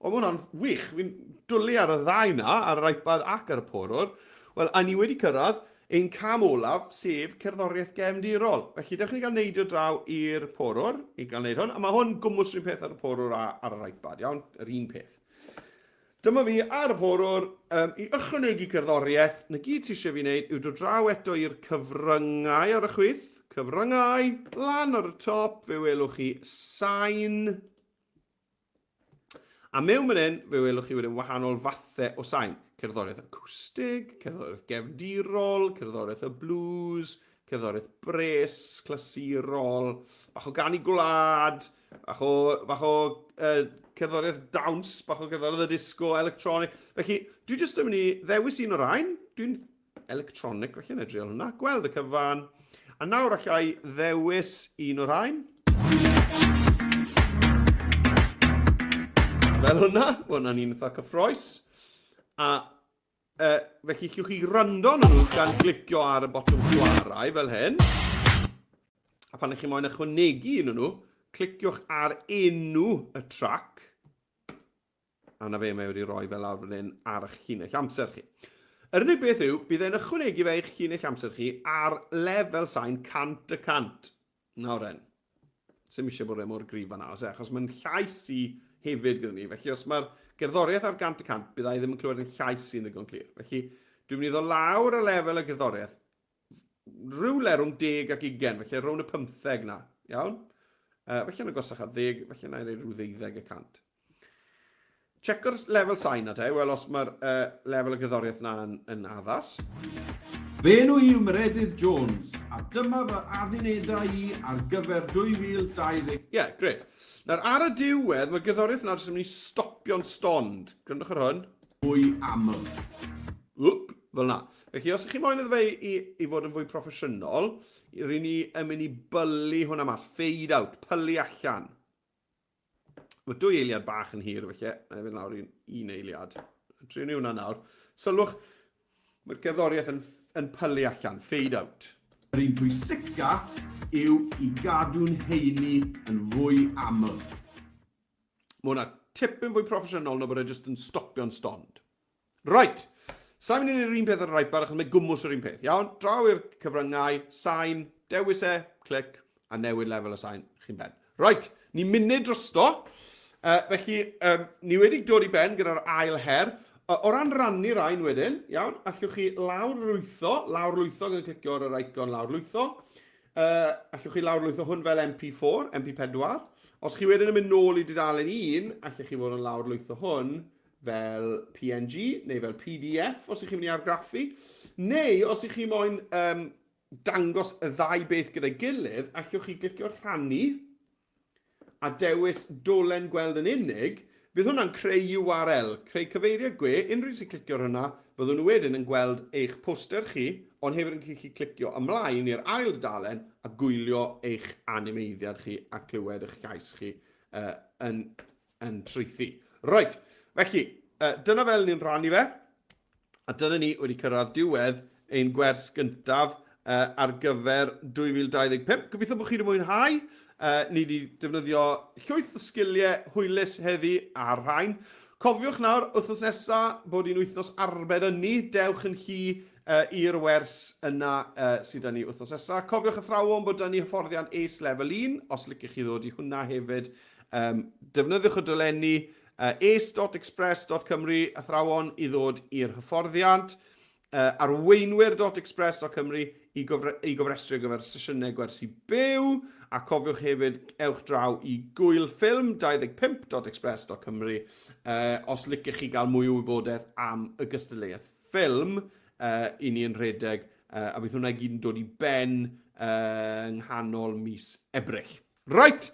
O, mae hwnna'n wych. Fi'n dwlu ar y ddau na, ar yr iPad ac ar y porwr. Wel, a ni wedi cyrraedd ein cam olaf, sef cerddoriaeth gefndirol. Felly, dewch ni gael neidio draw i'r porwr i gael wneud hwn. A mae hwn gwmws rhywun peth ar y porwr a ar yr iPad, iawn? Yr un peth. Dyma fi ar y porwr um, i ychwanegu cerddoriaeth. Na gyd ti eisiau fi wneud yw dod draw eto i'r cyfryngau ar y chwith. Cyfryngau, lan ar y top, fe welwch chi sain. A mewn fan hyn, fe welwch chi wedyn wahanol fathau o sain. Cerddoriaeth acwstig, cerddoriaeth gefndirol, cerddoriaeth y blues, cerddoriaeth bres, clasurol, bach o ganu gwlad, bach o, bach o uh, cerddoriaeth dawns, bach o gerddoriaeth y disco, electronic. Felly, dwi jyst yn mynd i ddewis un o'r rhain. Dwi'n electronic, felly, na drial hwnna. Gweld y cyfan. A nawr allai ddewis un o'r rhain. Fel hwnna, mae hwnna'n un eitha cyffroes. A felly llwch chi rando arnyn nhw gan glicio ar y botwm chwarae fel hyn. A pan ych chi moyn ychwanegu un o'n nhw, cliciwch ar enw y trac. A na fe, mae wedi rhoi fel lawr fan hyn ar eich llinell amser chi. Yr unig beth yw, bydd e'n ychwanegu fe eich llinell amser chi ar lefel sain 100 y 100. Nawr en, sy'm eisiau bod e mor gryf fan'na, oes e? Achos mae'n llais i hefyd gyda ni. Felly os mae'r gerddoriaeth ar 100%, bydda i ddim yn clywed yn llais i'n ddigon clir. Felly dwi'n mynd i ddod lawr y lefel y gerddoriaeth rhywle rhwng 10 ac 20, felly rhwng y 15 na, iawn? Felly yn agosach at 10, felly na i roi rhyw 12 y cant. Checko'r lefel sain na te, wel os mae'r uh, lefel y gerddoriaeth na yn, yn addas. Fy enw i yw Meredydd Jones, a dyma fy addunedau i ar gyfer 2020. Ie, yeah, gret. Nawr, ar y diwedd, mae'r gerddoriaeth yna jyst yn mynd i stopio'n stond. Gwrandwch ar hwn. Mwy aml. Wp, fel yna. Felly, os ych chi moyn iddo fe i, i fod yn fwy proffesiynol, ry'n ni yn mynd i bylu hwnna mas, fade out, pylu allan. Mae dwy eiliad bach yn hir, felly, na i fynd lawr i un eiliad. Triwn ni hwnna nawr. Sylwch, mae'r gerddoriaeth yn, yn pylu allan, fade out. Yr un pwysica yw i gadw'n heini yn fwy aml. Mae hwnna tipyn fwy proffesiynol na bod e jyst yn stopio'n stond. Right! Sa'n mynd i wneud yr un peth ar yr iPad achos mae gwmws yr un peth. Iawn, draw i'r cyfryngau, sain, dewis e, clic, a newid lefel y sain, chi'n ben. Right, ni munud drosto. Felly, um, ni wedi dod i ben gyda'r ail her. O ran rannu rhain wedyn, iawn, allwch chi lawr lwytho, lawr lwytho gan clicio ar yr icon lawr lwytho. Allwch chi lawr lwytho hwn fel MP4, MP4. Os chi wedyn yn mynd nôl i dudalen 1, allwch chi fod yn lawr lwytho hwn fel PNG neu fel PDF os ych chi'n mynd i argraffu, neu os ych chi moyn um, dangos y ddau beth gyda'i gilydd, allwch chi glicio rhannu a dewis dolen gweld yn unig, bydd hwnna'n creu URL, creu cyfeiriad gwe, unrhyw un sy'n clicio ar hwnna, fyddwn nhw wedyn yn gweld eich poster chi, ond hefyd yn gallu clicio ymlaen i'r ail dudalen a gwylio eich animeiddiad chi a clywed eich llais chi yn yn traethu. Reit, felly, uh, dyna fel ni'n rhannu fe. A dyna ni wedi cyrraedd diwedd ein gwers gyntaf uh, ar gyfer 2025. Gobeithio bod chi wedi mwynhau. Uh, ni wedi defnyddio llwyth o sgiliau hwylus heddi a'r rhain. Cofiwch nawr, wythnos nesaf, bod hi'n wythnos arbed ynni. Dewch yn llu uh, i'r wers yna uh, sydd da ni wythnos nesaf. Cofiwch athrawon bod da ni hyfforddiant ACE Level 1, os liciwch chi ddod i hwnna hefyd. Um, defnyddiwch y dolenni ace.express.cymru athrawon i ddod i'r hyfforddiant, arweinwyr.express.cymru i, gofre, i gofrestru ar gyfer sesiynau gwersi byw, a cofiwch hefyd ewch draw i gwylffilm25.express.cymru os liciwch chi gael mwy o wybodaeth am y gystadleuaeth ffilm i ni yn rhedeg, a bydd hwnna i gyd yn dod i ben yng nghanol mis Ebrill. Reit,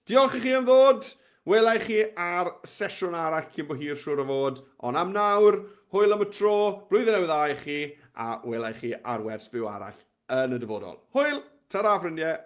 diolch i chi am ddod. Wela i chi ar sesiwn arall cyn bo hir siŵr o fod. Ond am nawr, hwyl am y tro, blwyddyn newydd dda i chi, a wela i chi ar wers fyw arall yn y dyfodol. Hwyl, ta-ra ffrindiau!